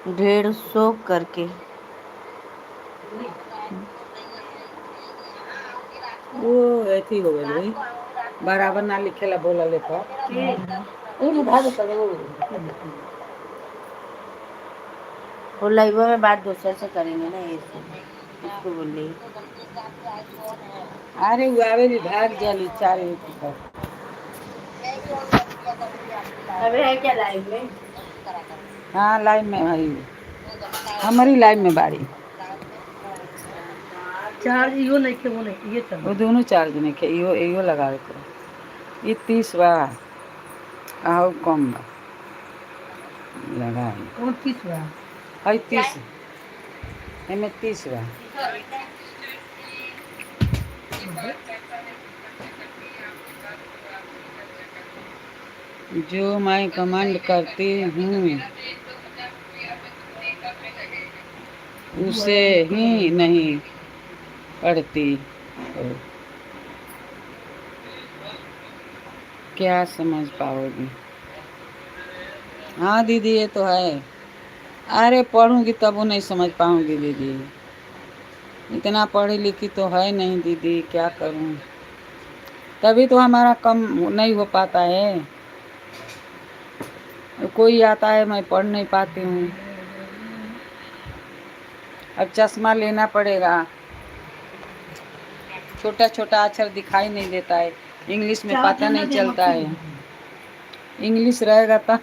150 करके।
वो ऐसी हो गई भाई, बराबर ना लिखेला बोला ले पर वो निभा दे वो।
वो लाइव में बात दूसरे से करेंगे ना, ये सब उसको बोल रही।
अरे वो आवे भी भाग जाली चार एक पर।
अबे है क्या लाइव में?
हाँ, लाइव में भाई, हमारी लाइव में बाड़ी।
चार्ज यो नहीं के वो नहीं ये चल।
वो दोनों चार्ज नहीं के, इहो इहो लगावे के। ये 30 बा आओ कम बा लगा।
कौन 30 बा?
है 30, एमे 30 बा। जो मैं कमेंट करती हूँ उसे ही नहीं पढ़ती हो। क्या समझ पाओगी? हाँ दीदी ये तो है। अरे पढ़ूंगी तब वो नहीं समझ पाऊंगी दीदी, इतना पढ़ी लिखी तो है नहीं दीदी, क्या करूं। तभी तो हमारा कम नहीं हो पाता है। कोई आता है मैं पढ़ नहीं पाती हूँ। अब चश्मा लेना पड़ेगा, छोटा छोटा अक्षर दिखाई नहीं देता है, इंग्लिश में
चावल
पता
ठंडा
नहीं
दे
चलता
मक्खी।
है। इंग्लिश रहेगा तो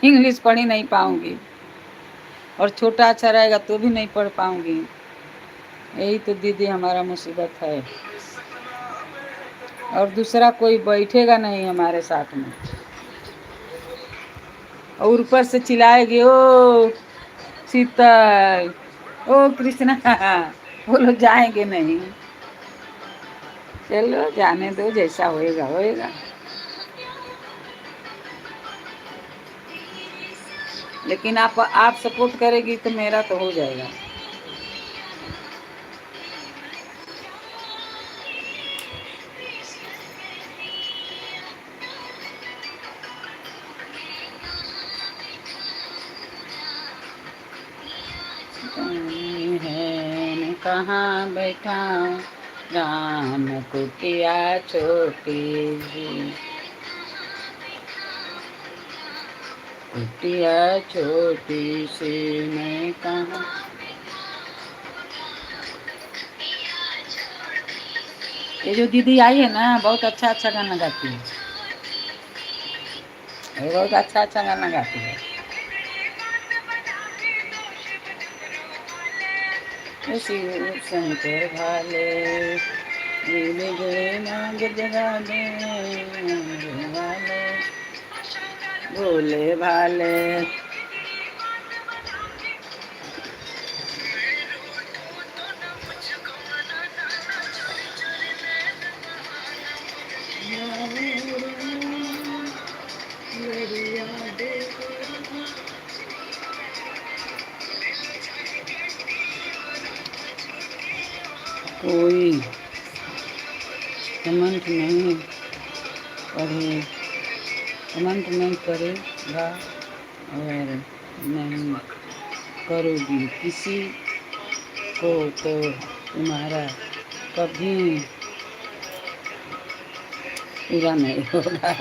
इंग्लिश पढ़ ही नहीं पाऊंगी, और छोटा अक्षर रहेगा तो भी नहीं पढ़ पाऊंगी। यही तो दीदी हमारा मुसीबत है। और दूसरा कोई बैठेगा नहीं हमारे साथ में, और ऊपर से चिल्लाएगी, ओ शीतल, ओ कृष्णा, वो लोग जाएंगे नहीं। चलो जाने दो, जैसा होएगा होएगा। लेकिन आप सपोर्ट करेगी तो मेरा तो हो जाएगा। है मैं कहाँ बैठा हूँ, राम कुटिया छोटी सी, कुटिया छोटी सी, मैं कहाँ। ये जो दीदी आई है ना, बहुत अच्छा अच्छा गाना गाती है, ये बहुत अच्छा अच्छा गाना गाती है। शिव शंकर भाले, नाग जगा दे वाले, भोले भाले।
मेरी यादें।
कोई कमेंट नहीं पढ़े, कमेंट नहीं करेगा और नहीं करोगी किसी को तो तुम्हारा कभी पूरा नहीं होगा।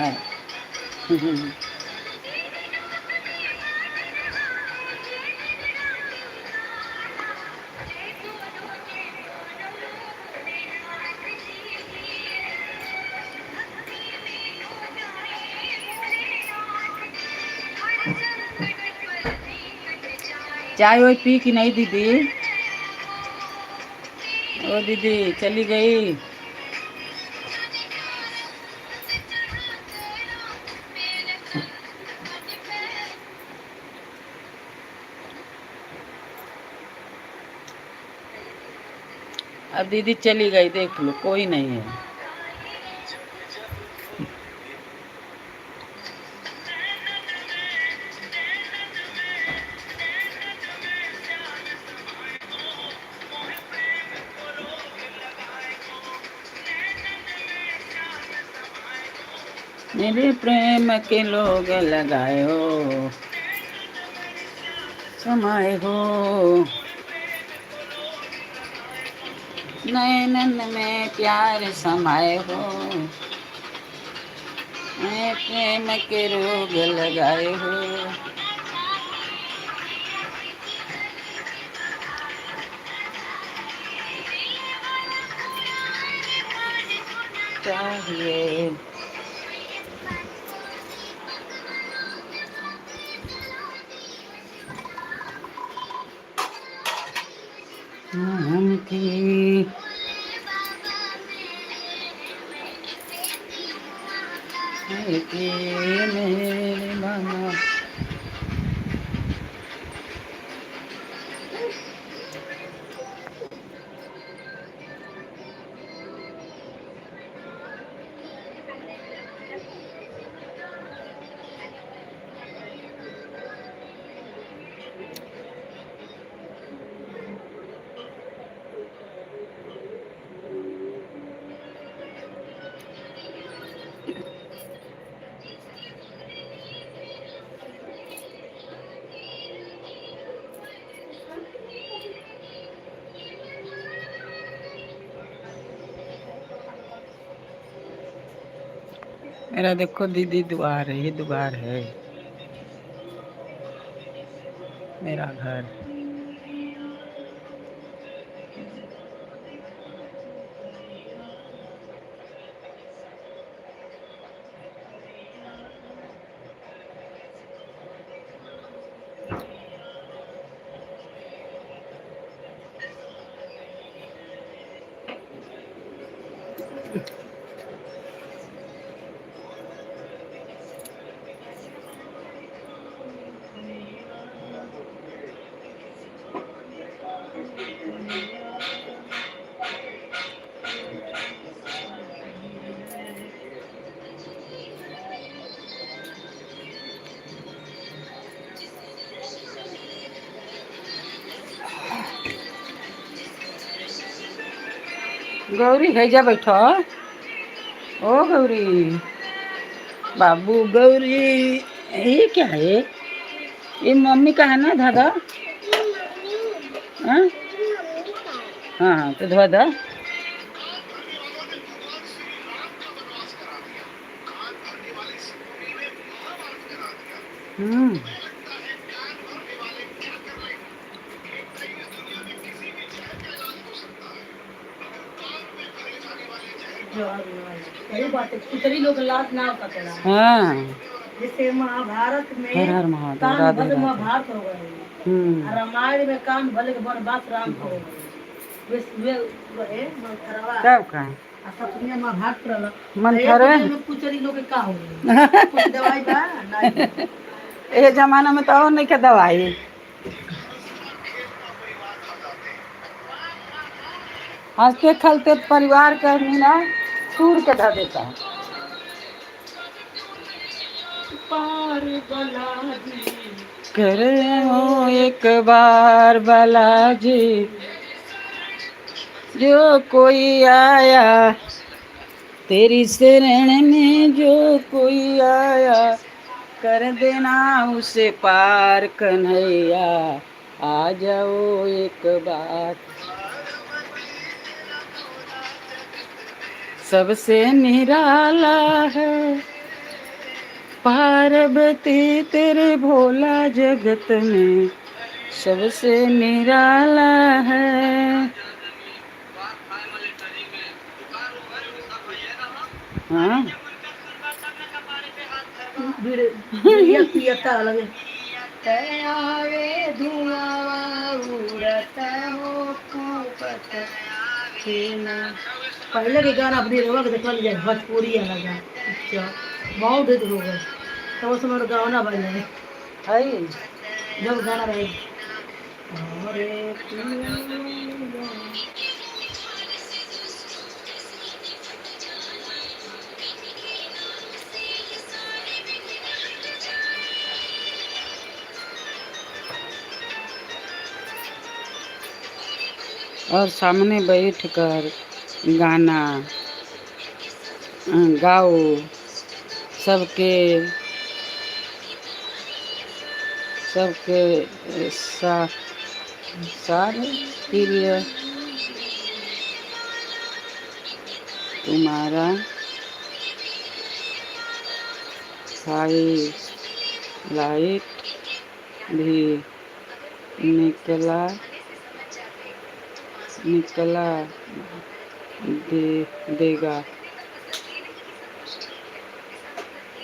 चाय वाय पी कि नहीं दीदी? ओ दीदी चली गई। अब दीदी चली गई, देख लो कोई नहीं है। मेरे प्रेम के लोग लगाए हो, समाए हो, नैनन में प्यार समाए हो, मैं प्रेम के रोग लगाए हो। चाहिए हम की मेरे मामा। मेरा देखो दीदी द्वार है, ये द्वार है मेरा घर। गौरी है जा बैठो। ओ गौरी बाबू गौरी, ये क्या है? ये मम्मी का है ना धागा? हाँ हाँ हाँ, तो धो दो। हम्म
वही बात है, खिचड़ी लोग लात ना सकेला।
हाँ,
जैसे महाभारत में
हर हर महादेव,
कान
राधे
भले
राधे।
महाभारत हो गए, रामायण में कान भले के वनवास राम हो गए, वे वे रहे मंथरवा
तब का
आ सतुनिया महाभारत रहल।
मंथरे
में कुचरी लोग के का हो गए? कुछ दवाई बा नहीं?
ए जमाना में तो और नहीं के दवाई। हंसते खलते परिवार का मीना सूर के धर देता है।
पार बालाजी
करे हो एक बार बालाजी, जो कोई आया तेरी शरण में, जो कोई आया कर देना उसे पार कन्हैया, आ जाओ एक बार। सबसे निराला है पार्वती तेरे भोला जगत में, सबसे निराला है। हाँ
बीड़ पियता अलग आवे धुआं उड़ता हो कूपत छेना। पहले के गाना अपनी रोवा के देखल जाए भोजपुरी अलग है, अच्छा बहुत ढेर हो गए तब उस समय गाना बज जाए
है
जब गाना रहे। अरे पिया
और सामने बैठ कर गाना गाओ, सबके सबके सारे प्रिय तुम्हारा हाई लाइट भी निकला निकला दे देगा।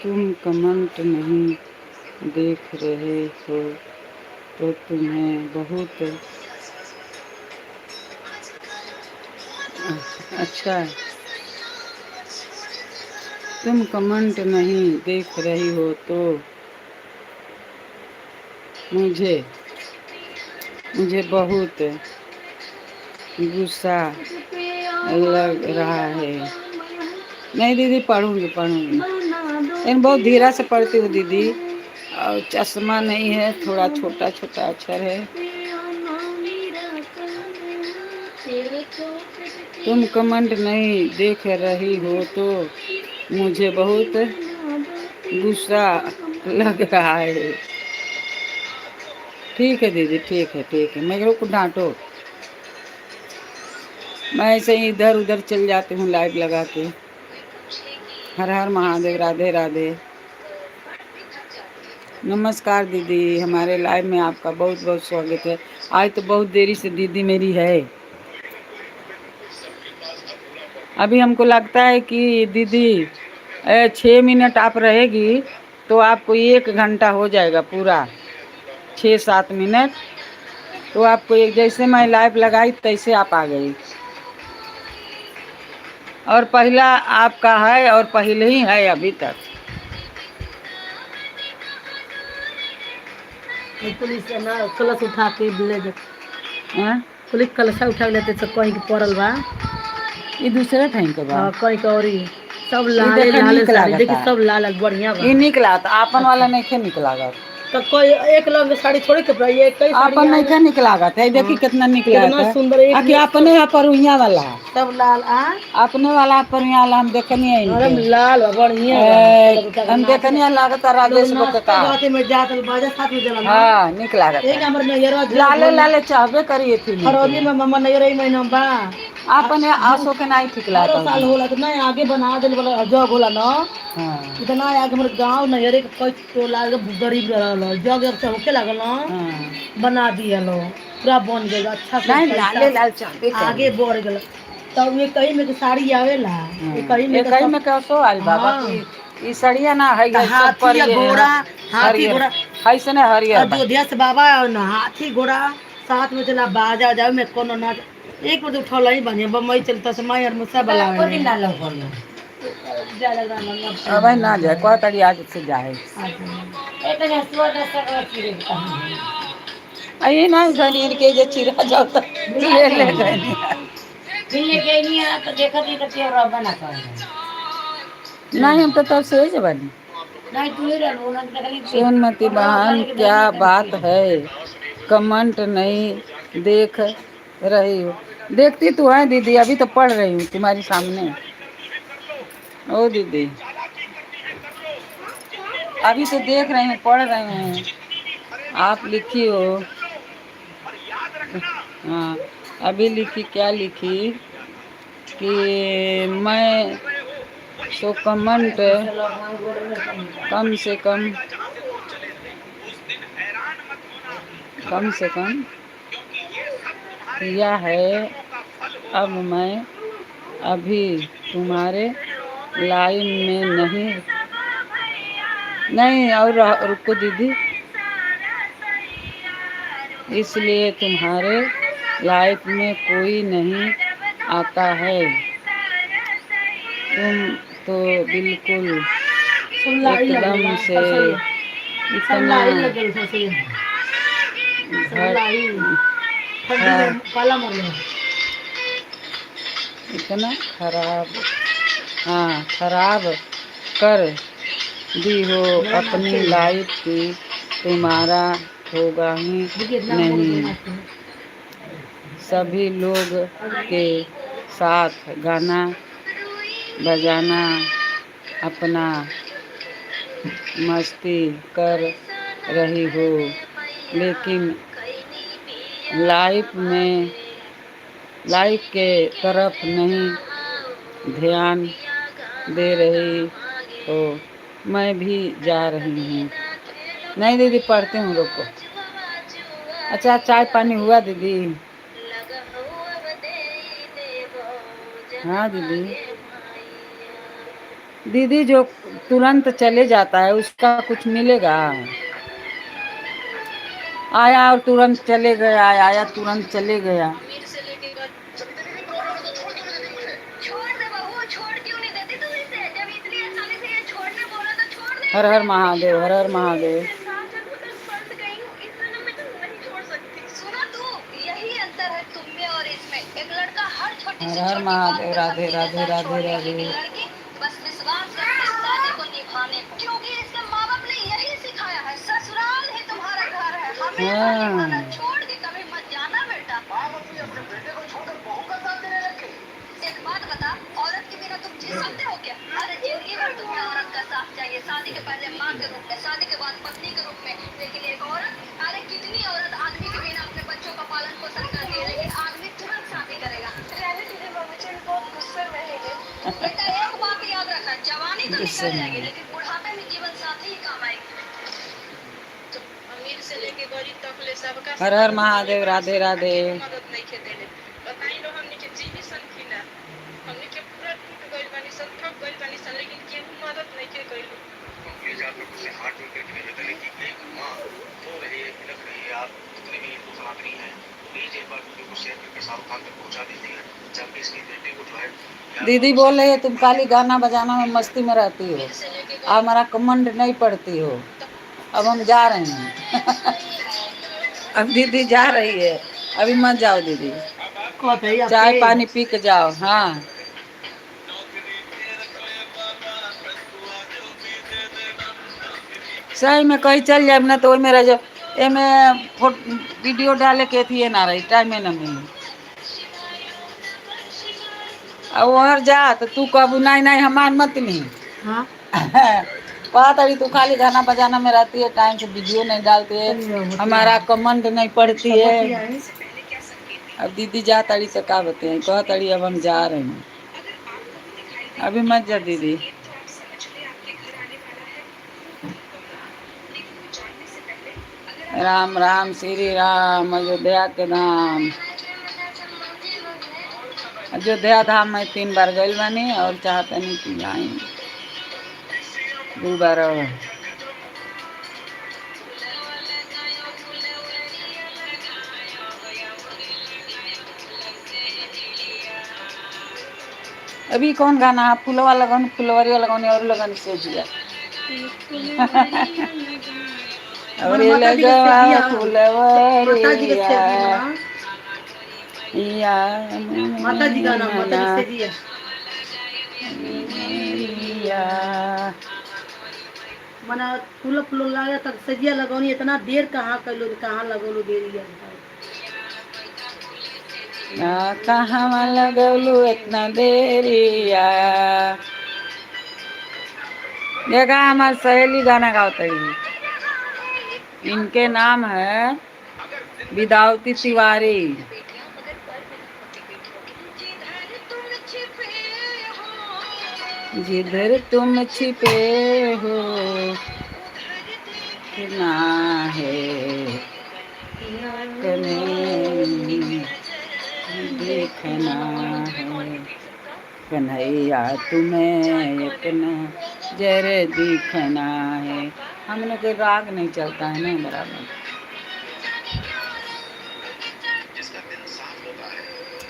तुम कमेंट नहीं देख रहे हो तो तुम्हें बहुत अच्छा, तुम कमेंट नहीं देख रही हो तो मुझे मुझे बहुत गुस्सा लग रहा है। नहीं दीदी, पढ़ूंगी पढ़ूंगी, लेकिन बहुत धीरा से पढ़ती हूँ दीदी, और चश्मा नहीं है, थोड़ा छोटा छोटा अक्षर है। तुम कमेंट नहीं देख रही हो तो मुझे बहुत गुस्सा लग रहा है। ठीक है दीदी, ठीक है ठीक है, मेरे को डांटो, मैं ऐसे ही इधर उधर चल जाती हूँ लाइव लगा के। हर हर महादेव, राधे राधे। नमस्कार दीदी, हमारे लाइव में आपका बहुत बहुत स्वागत है। आज तो बहुत देरी से दीदी मेरी है। अभी हमको लगता है कि दीदी 6 मिनट आप रहेगी तो आपको 1 घंटा हो जाएगा पूरा, 6-7 मिनट। तो आपको एक जैसे मैं लाइव लगाई तैसे आप आ गई। और पहला आपका है और पहले ही है अभी तक।
पुलिस ना कलश उठा के ले जा।
हाँ?
पुलिस कलशा उठा के लेते सब कहीं के पड़ल बा।
ये दूसरे ठाई के बा।
हाँ, कहीं के और ही। सब
ई
लाल
देखा
लाल
निक
साड़ी
लागता।
देखी सब लाल लाल बढ़िया बा।
ई निक लागत, आपन वाला नइखे निक लागत।
तो कोई एक रंग के साड़ी थोड़ी के ये कई साड़ी
आपन नइखे निक लागत है। देखी कितना निक
कितना
लागत है।
सुंदर एक
आकि अपने यहाँ पर उहिया वाला,
सब लाल आ
अपने वाला पर उहिया वाला हम देखनी है
अरे
इनके।
लाल बा, बढ़िया बा।
ए,
सब उठा के
हम
नाच-
देखनी है लागत है राजेश
लोग
लोग के का।
नाचते में जात बाजा साथ में जाला ना।
हाँ निक लागत
एक
है।
हमर नैयरवा
लाले लाले चाहबे करी थी
फरवरी में मम्मा नैयरा महीना में बा।
आपने आसो के नहीं ठीक
हर
लागत।
साल होला तो नहीं आगे बना देल वाला जग होला ना।
हाँ
इतना आगे हमर गांव नैयरे के कई टोला के गरीब रहल जग जग से होखे लागल ना,
हाँ।
बना दिया लो पूरा बन गइल अच्छा से
नहीं
पैसा
लाले लाल चाहबे करी।
आगे बढ़ गेल। तब ये कहीं में के साड़ी आवेला, ये कहीं में
एक
के
ही
सब
में कैसो आइल बाबा
हाँ।
की ई सड़िया ना है
त
सब
हाथी
पर
या
ये
घोड़ा, हाथी
हरियर
घोड़ा।
ऐसे ने हरियर बा।
अयोध्या से बाबा आयो ना, हाथी घोड़ा साथ में चला बाजा जाओ में कोनो नाच एक बार उठल ही बने बम्बई चलता से माई और मुसा बलावे
अब ना जाए कह तड़ी आज से जाए। आई ना गनीर के जे चिरा जाओ तो ले ले गनी। नहीं हम तो तब से ही जबानी। सोनमती बहन क्या बात है, कमेंट नहीं देख रही हो? देखती तो है दीदी, अभी तो पढ़ रही हूँ तुम्हारे सामने। ओ दीदी अभी तो देख रही हूँ, पढ़ रही हूँ, आप लिखी हो। हाँ अभी लिखी, क्या लिखी कि मैं तो कमेंट कम से कम कम से कम किया है। अब मैं अभी तुम्हारे लाइन में नहीं नहीं और रुको दीदी, इसलिए तुम्हारे लाइफ में कोई नहीं आता है। तुम तो बिल्कुल एकदम से इतना इतना खराब, हाँ खराब कर दी हो अपनी लाइफ की, तुम्हारा होगा ही नहीं। सभी लोग के साथ गाना बजाना अपना मस्ती कर रही हो, लेकिन लाइफ में लाइफ के तरफ नहीं ध्यान दे रही हो। मैं भी जा रही हूँ। नहीं दीदी पढ़ते हूँ, रुको। अच्छा चाय पानी हुआ दीदी? हाँ दीदी। दीदी जो तुरंत चले जाता है उसका कुछ मिलेगा? आया और तुरंत चले गया, आया तुरंत चले गया। हर हर महादेव, हर हर महादेव। हर हर महादेव, राधे राधे राधे राधे। हाँ
बेटा एक बात याद रखा, जवानी तो
गुस्से
निकल
में
जाएगी
है।
लेकिन बुढ़ापे में जीवन साथी ही काम आएगी।
तो अमीर से लेके गरीब तक ले सबका से
हर हर
मदद
महादेव,
करले बाड़ी
राधे
सन आ
राधे।
केहू मदद नइखे देले। बताई लो हमनी के जीवी सन की ना? हमनी के पूरा टूट गइल बानी सन, थक गइल बानी सन, लेकिन केहू मदद नइखे कइले।
प्लीज आप लोगों से हाथ जोड़ करके निवेदन है कि एक माँ रो रही है, बिलख रही है। आप जितने भी हिंदू सनातनी हैं, प्लीज एक बार वीडियो को शेयर करके शाहरुख खान तक पहुंचा दीजिए, जबकि इसकी बेटी को जो है
दीदी बोल रही है तुम खाली गाना बजाना में मस्ती में रहती हो
अमीर से लेके
और हमारा कमेंट नहीं पढ़ती हो। अब हम जा रहे हैं। अब दीदी जा रही है, अभी मत जाओ दीदी,
कहत है
चाय
आपके
पानी पी के जाओ। हाँ सही में कहीं चल जाए ना तो ओई में रह जाओ, एमे वीडियो डाले के अथिए ना रही, टाइमे ना मिली। आ वहर जा तो तू कहबू नहीं नहीं हमार मत नहीं।
हाँ
बात अभी तू खाली गाना बजाना में रहती है, टाइम से वीडियो नहीं डालती है,
चलिए होती
हमारा
है
कमेंट नहीं पढ़ती
सब
है।
बतिया है।
अब दीदी जा तड़ी से का बताएं, कह तड़ी अब हम जा रहे हैं, अभी मत जा दीदी। राम राम श्री राम, अयोध्या के धाम, अयोध्या धाम में 3 बार गइल बानी और चाहतनी कि जाई 2 बार और। अभी कौन गाना है? फुलवा लगन, फुलवरिया लगन और लगन से जिया और
मन माता जी के
लगवा
सेविया, माता जी के
फुलवरिया
सेविया,
या
माता जी का नाम माता जी सेविया।
या
मना फूल फूल लागे तक सजिया लगौनी, इतना देर कहाँ कैलो, कहाँ लगौलो देरिया।
कहाँ लगौलू इतना देरिया। देखा हमार सहेली गाना गावतड़ी, इनके नाम है विदावती तिवारी। जिधर तुम छिपे हो ना है कन्हैया देखना है, कन्हैया तुम्हें अपना जरे दिखना है। हम लोग के राग नहीं चलता है ना बराबर।
जिसका दिल साफ होता है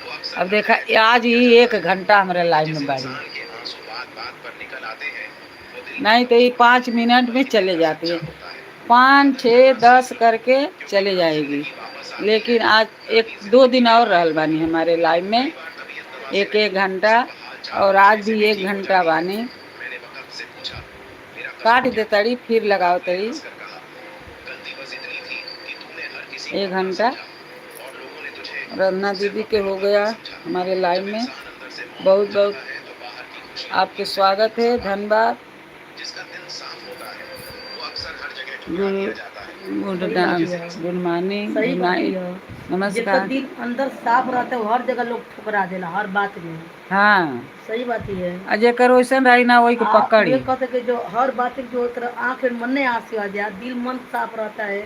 वो अक्सर
अब देखा आज ही 1 घंटा हमारे लाइव
जिस
में बारी,
इंसान के आंसू बात बात पर निकल आते हैं वो दिल
नहीं तो ये 5 मिनट में चले जाती है,
होता है।
5 6 10 करके चले जाएगी।
वापस आती
लेकिन आज 1-2 दिन और रहल बानी हमारे लाइव में, 1-1 घंटा, और आज भी 1 घंटा बानी।
मैंने वक्त से पूछा, मेरा
काट दे तड़ी फिर लगाओ तड़ी
हंसकर कहा, गलती बस इतनी थी कि तूने हर किसी को
1
अपना
घंटा।
समझा और लोगों ने तुझे
रंजना दीदी के हो गया हमारे लाइव में,
इंसान अंदर से मौन
बहुत बहुत
है तो बाहर की खुशी
आपके स्वागत है, धन्यवाद।
जिसका दिल साफ होता है वो अक्सर हर जगह ठुकरा दिया
गुड
जाता है।
गुड
सही बात है,
गुड मॉर्निंग,
सही
गुड
बात
नाइट,
है। जिसका
नमस्कार।
दिल अंदर साफ रहता है वो हर जगह लोग ठुकरा देला हर बात में।
हाँ
सही बात ही है।
आ जेकर वैसन रही ना वही के
आ
पकड़ी।
ये कहते कि जो हर बात में जो तरह आंख में मन में आंसू आ जाए, दिल मन साफ रहता है,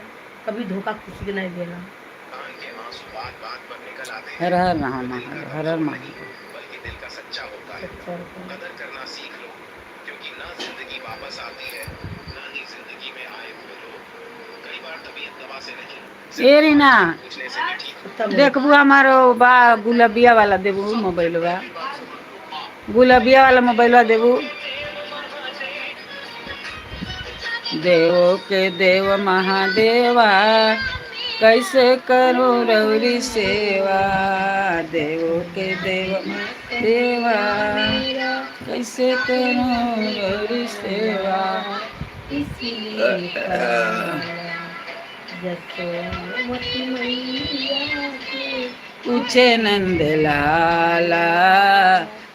कभी धोखा किसी के नहीं देना।
इंसान के आंसू बात बात पर निकल आते
हर
हैं
हर
वो दिल का
महादेव, हर हर
कमजोर नहीं
महादेव।
बल्कि दिल का सच्चा होता है।
अच्छा होता है।
कदर करना सीख लो, क्योंकि ना जिंदगी वापस आती है ना ही जिंदगी में आए हुए लोग। कई बार तबीयत दवा से नहीं
ए रीना
पूछने से भी ठीक
उत्तम है।
देखबू हमारो बा गुलबिया वाला देबू मोबाइलवा, गुलबिया वाला मोबाइलवा देबू। देवो के देव महादेवा, कैसे करो रौरी सेवा। देवो के देव महादेवा, कैसे करो रौरी सेवा।
इसीलिए जसोमती मैया के
पूछे नंद लाला,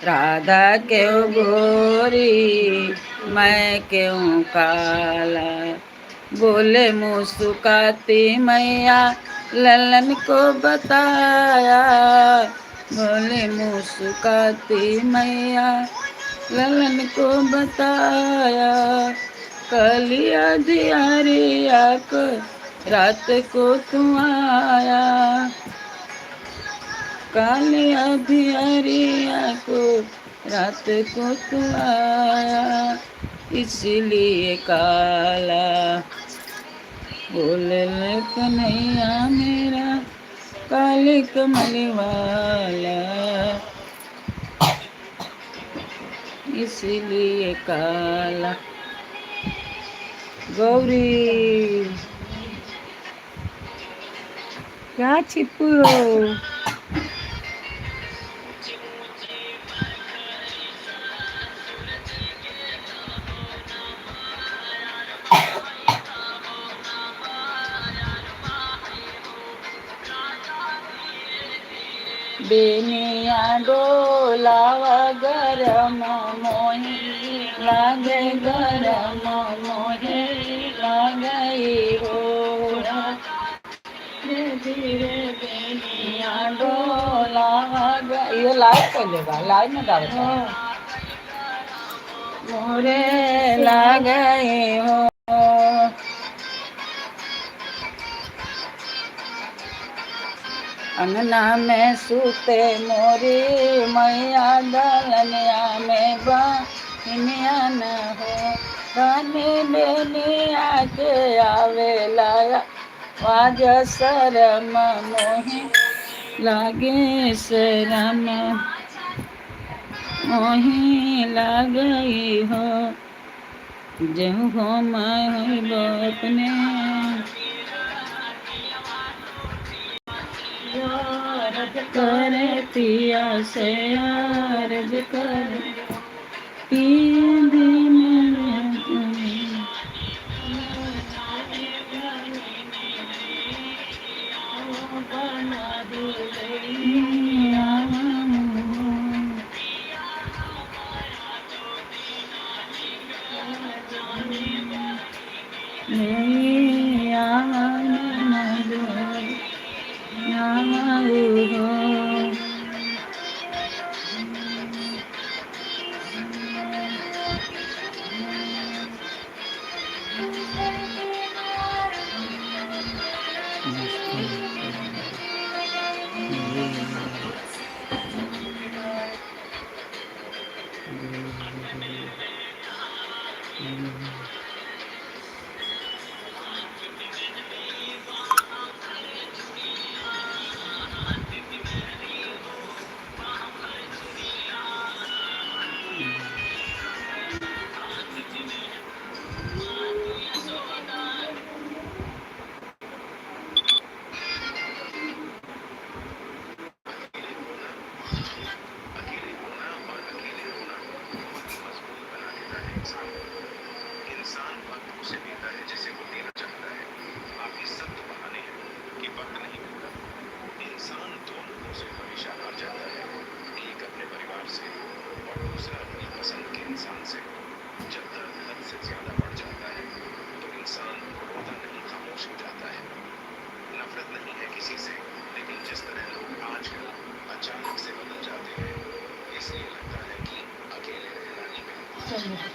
राधा क्यों गोरी मैं क्यों काला। बोले मुस्कुराती मैया ललन को बताया। बोले मुस्कुराती मैया ललन को बताया, कलिया दियारिया को रात को तू आया, कालिया धियरिया को रात को तू आया, इसलिए काला बोले ले कन्हैया मेरा काले कमल वाला, इसलिए काला। गौरी क्या छिपू हो? बेनिया डोलावा गरम मोहे लागे, गरम मोहे लागई हो, धीरे बेनिया डोलावा। ये लाइव पहले बा, लाइव में गावत बा। मोरे लागई हो। अंगना में सूते मोरी मैया, दलनिया में बनिया न हो, रानी बेनिया के आवे लाया वाज, शरम मोहे लागे, शरम मोहे लागई हो, जेहु हो मैं होइबो अपने करे, पिया से अर्ज करे, तीन दिन में। हो।
अकेले होना और अकेले रोना बहुत ही मजबूत बना देता है इंसान को। इंसान वक्त उसे देता है जिसे वो देना चाहता है। बाकी सब तो बहाने हैं कि वक्त नहीं मिलता। इंसान दो लोगों से हमेशा हार जाता है, एक अपने परिवार से और दूसरा अपनी पसंद के इंसान से। जब दर्द हद से ज्यादा बढ़ जाता है तो इंसान रोता नहीं, खामोश हो जाता है। नफरत नहीं है किसी से, लेकिन जिस तरह लोग आजकल अचानक से बदल जाते हैं, इसलिए लगता है कि अकेले रहना ही बेहतर है।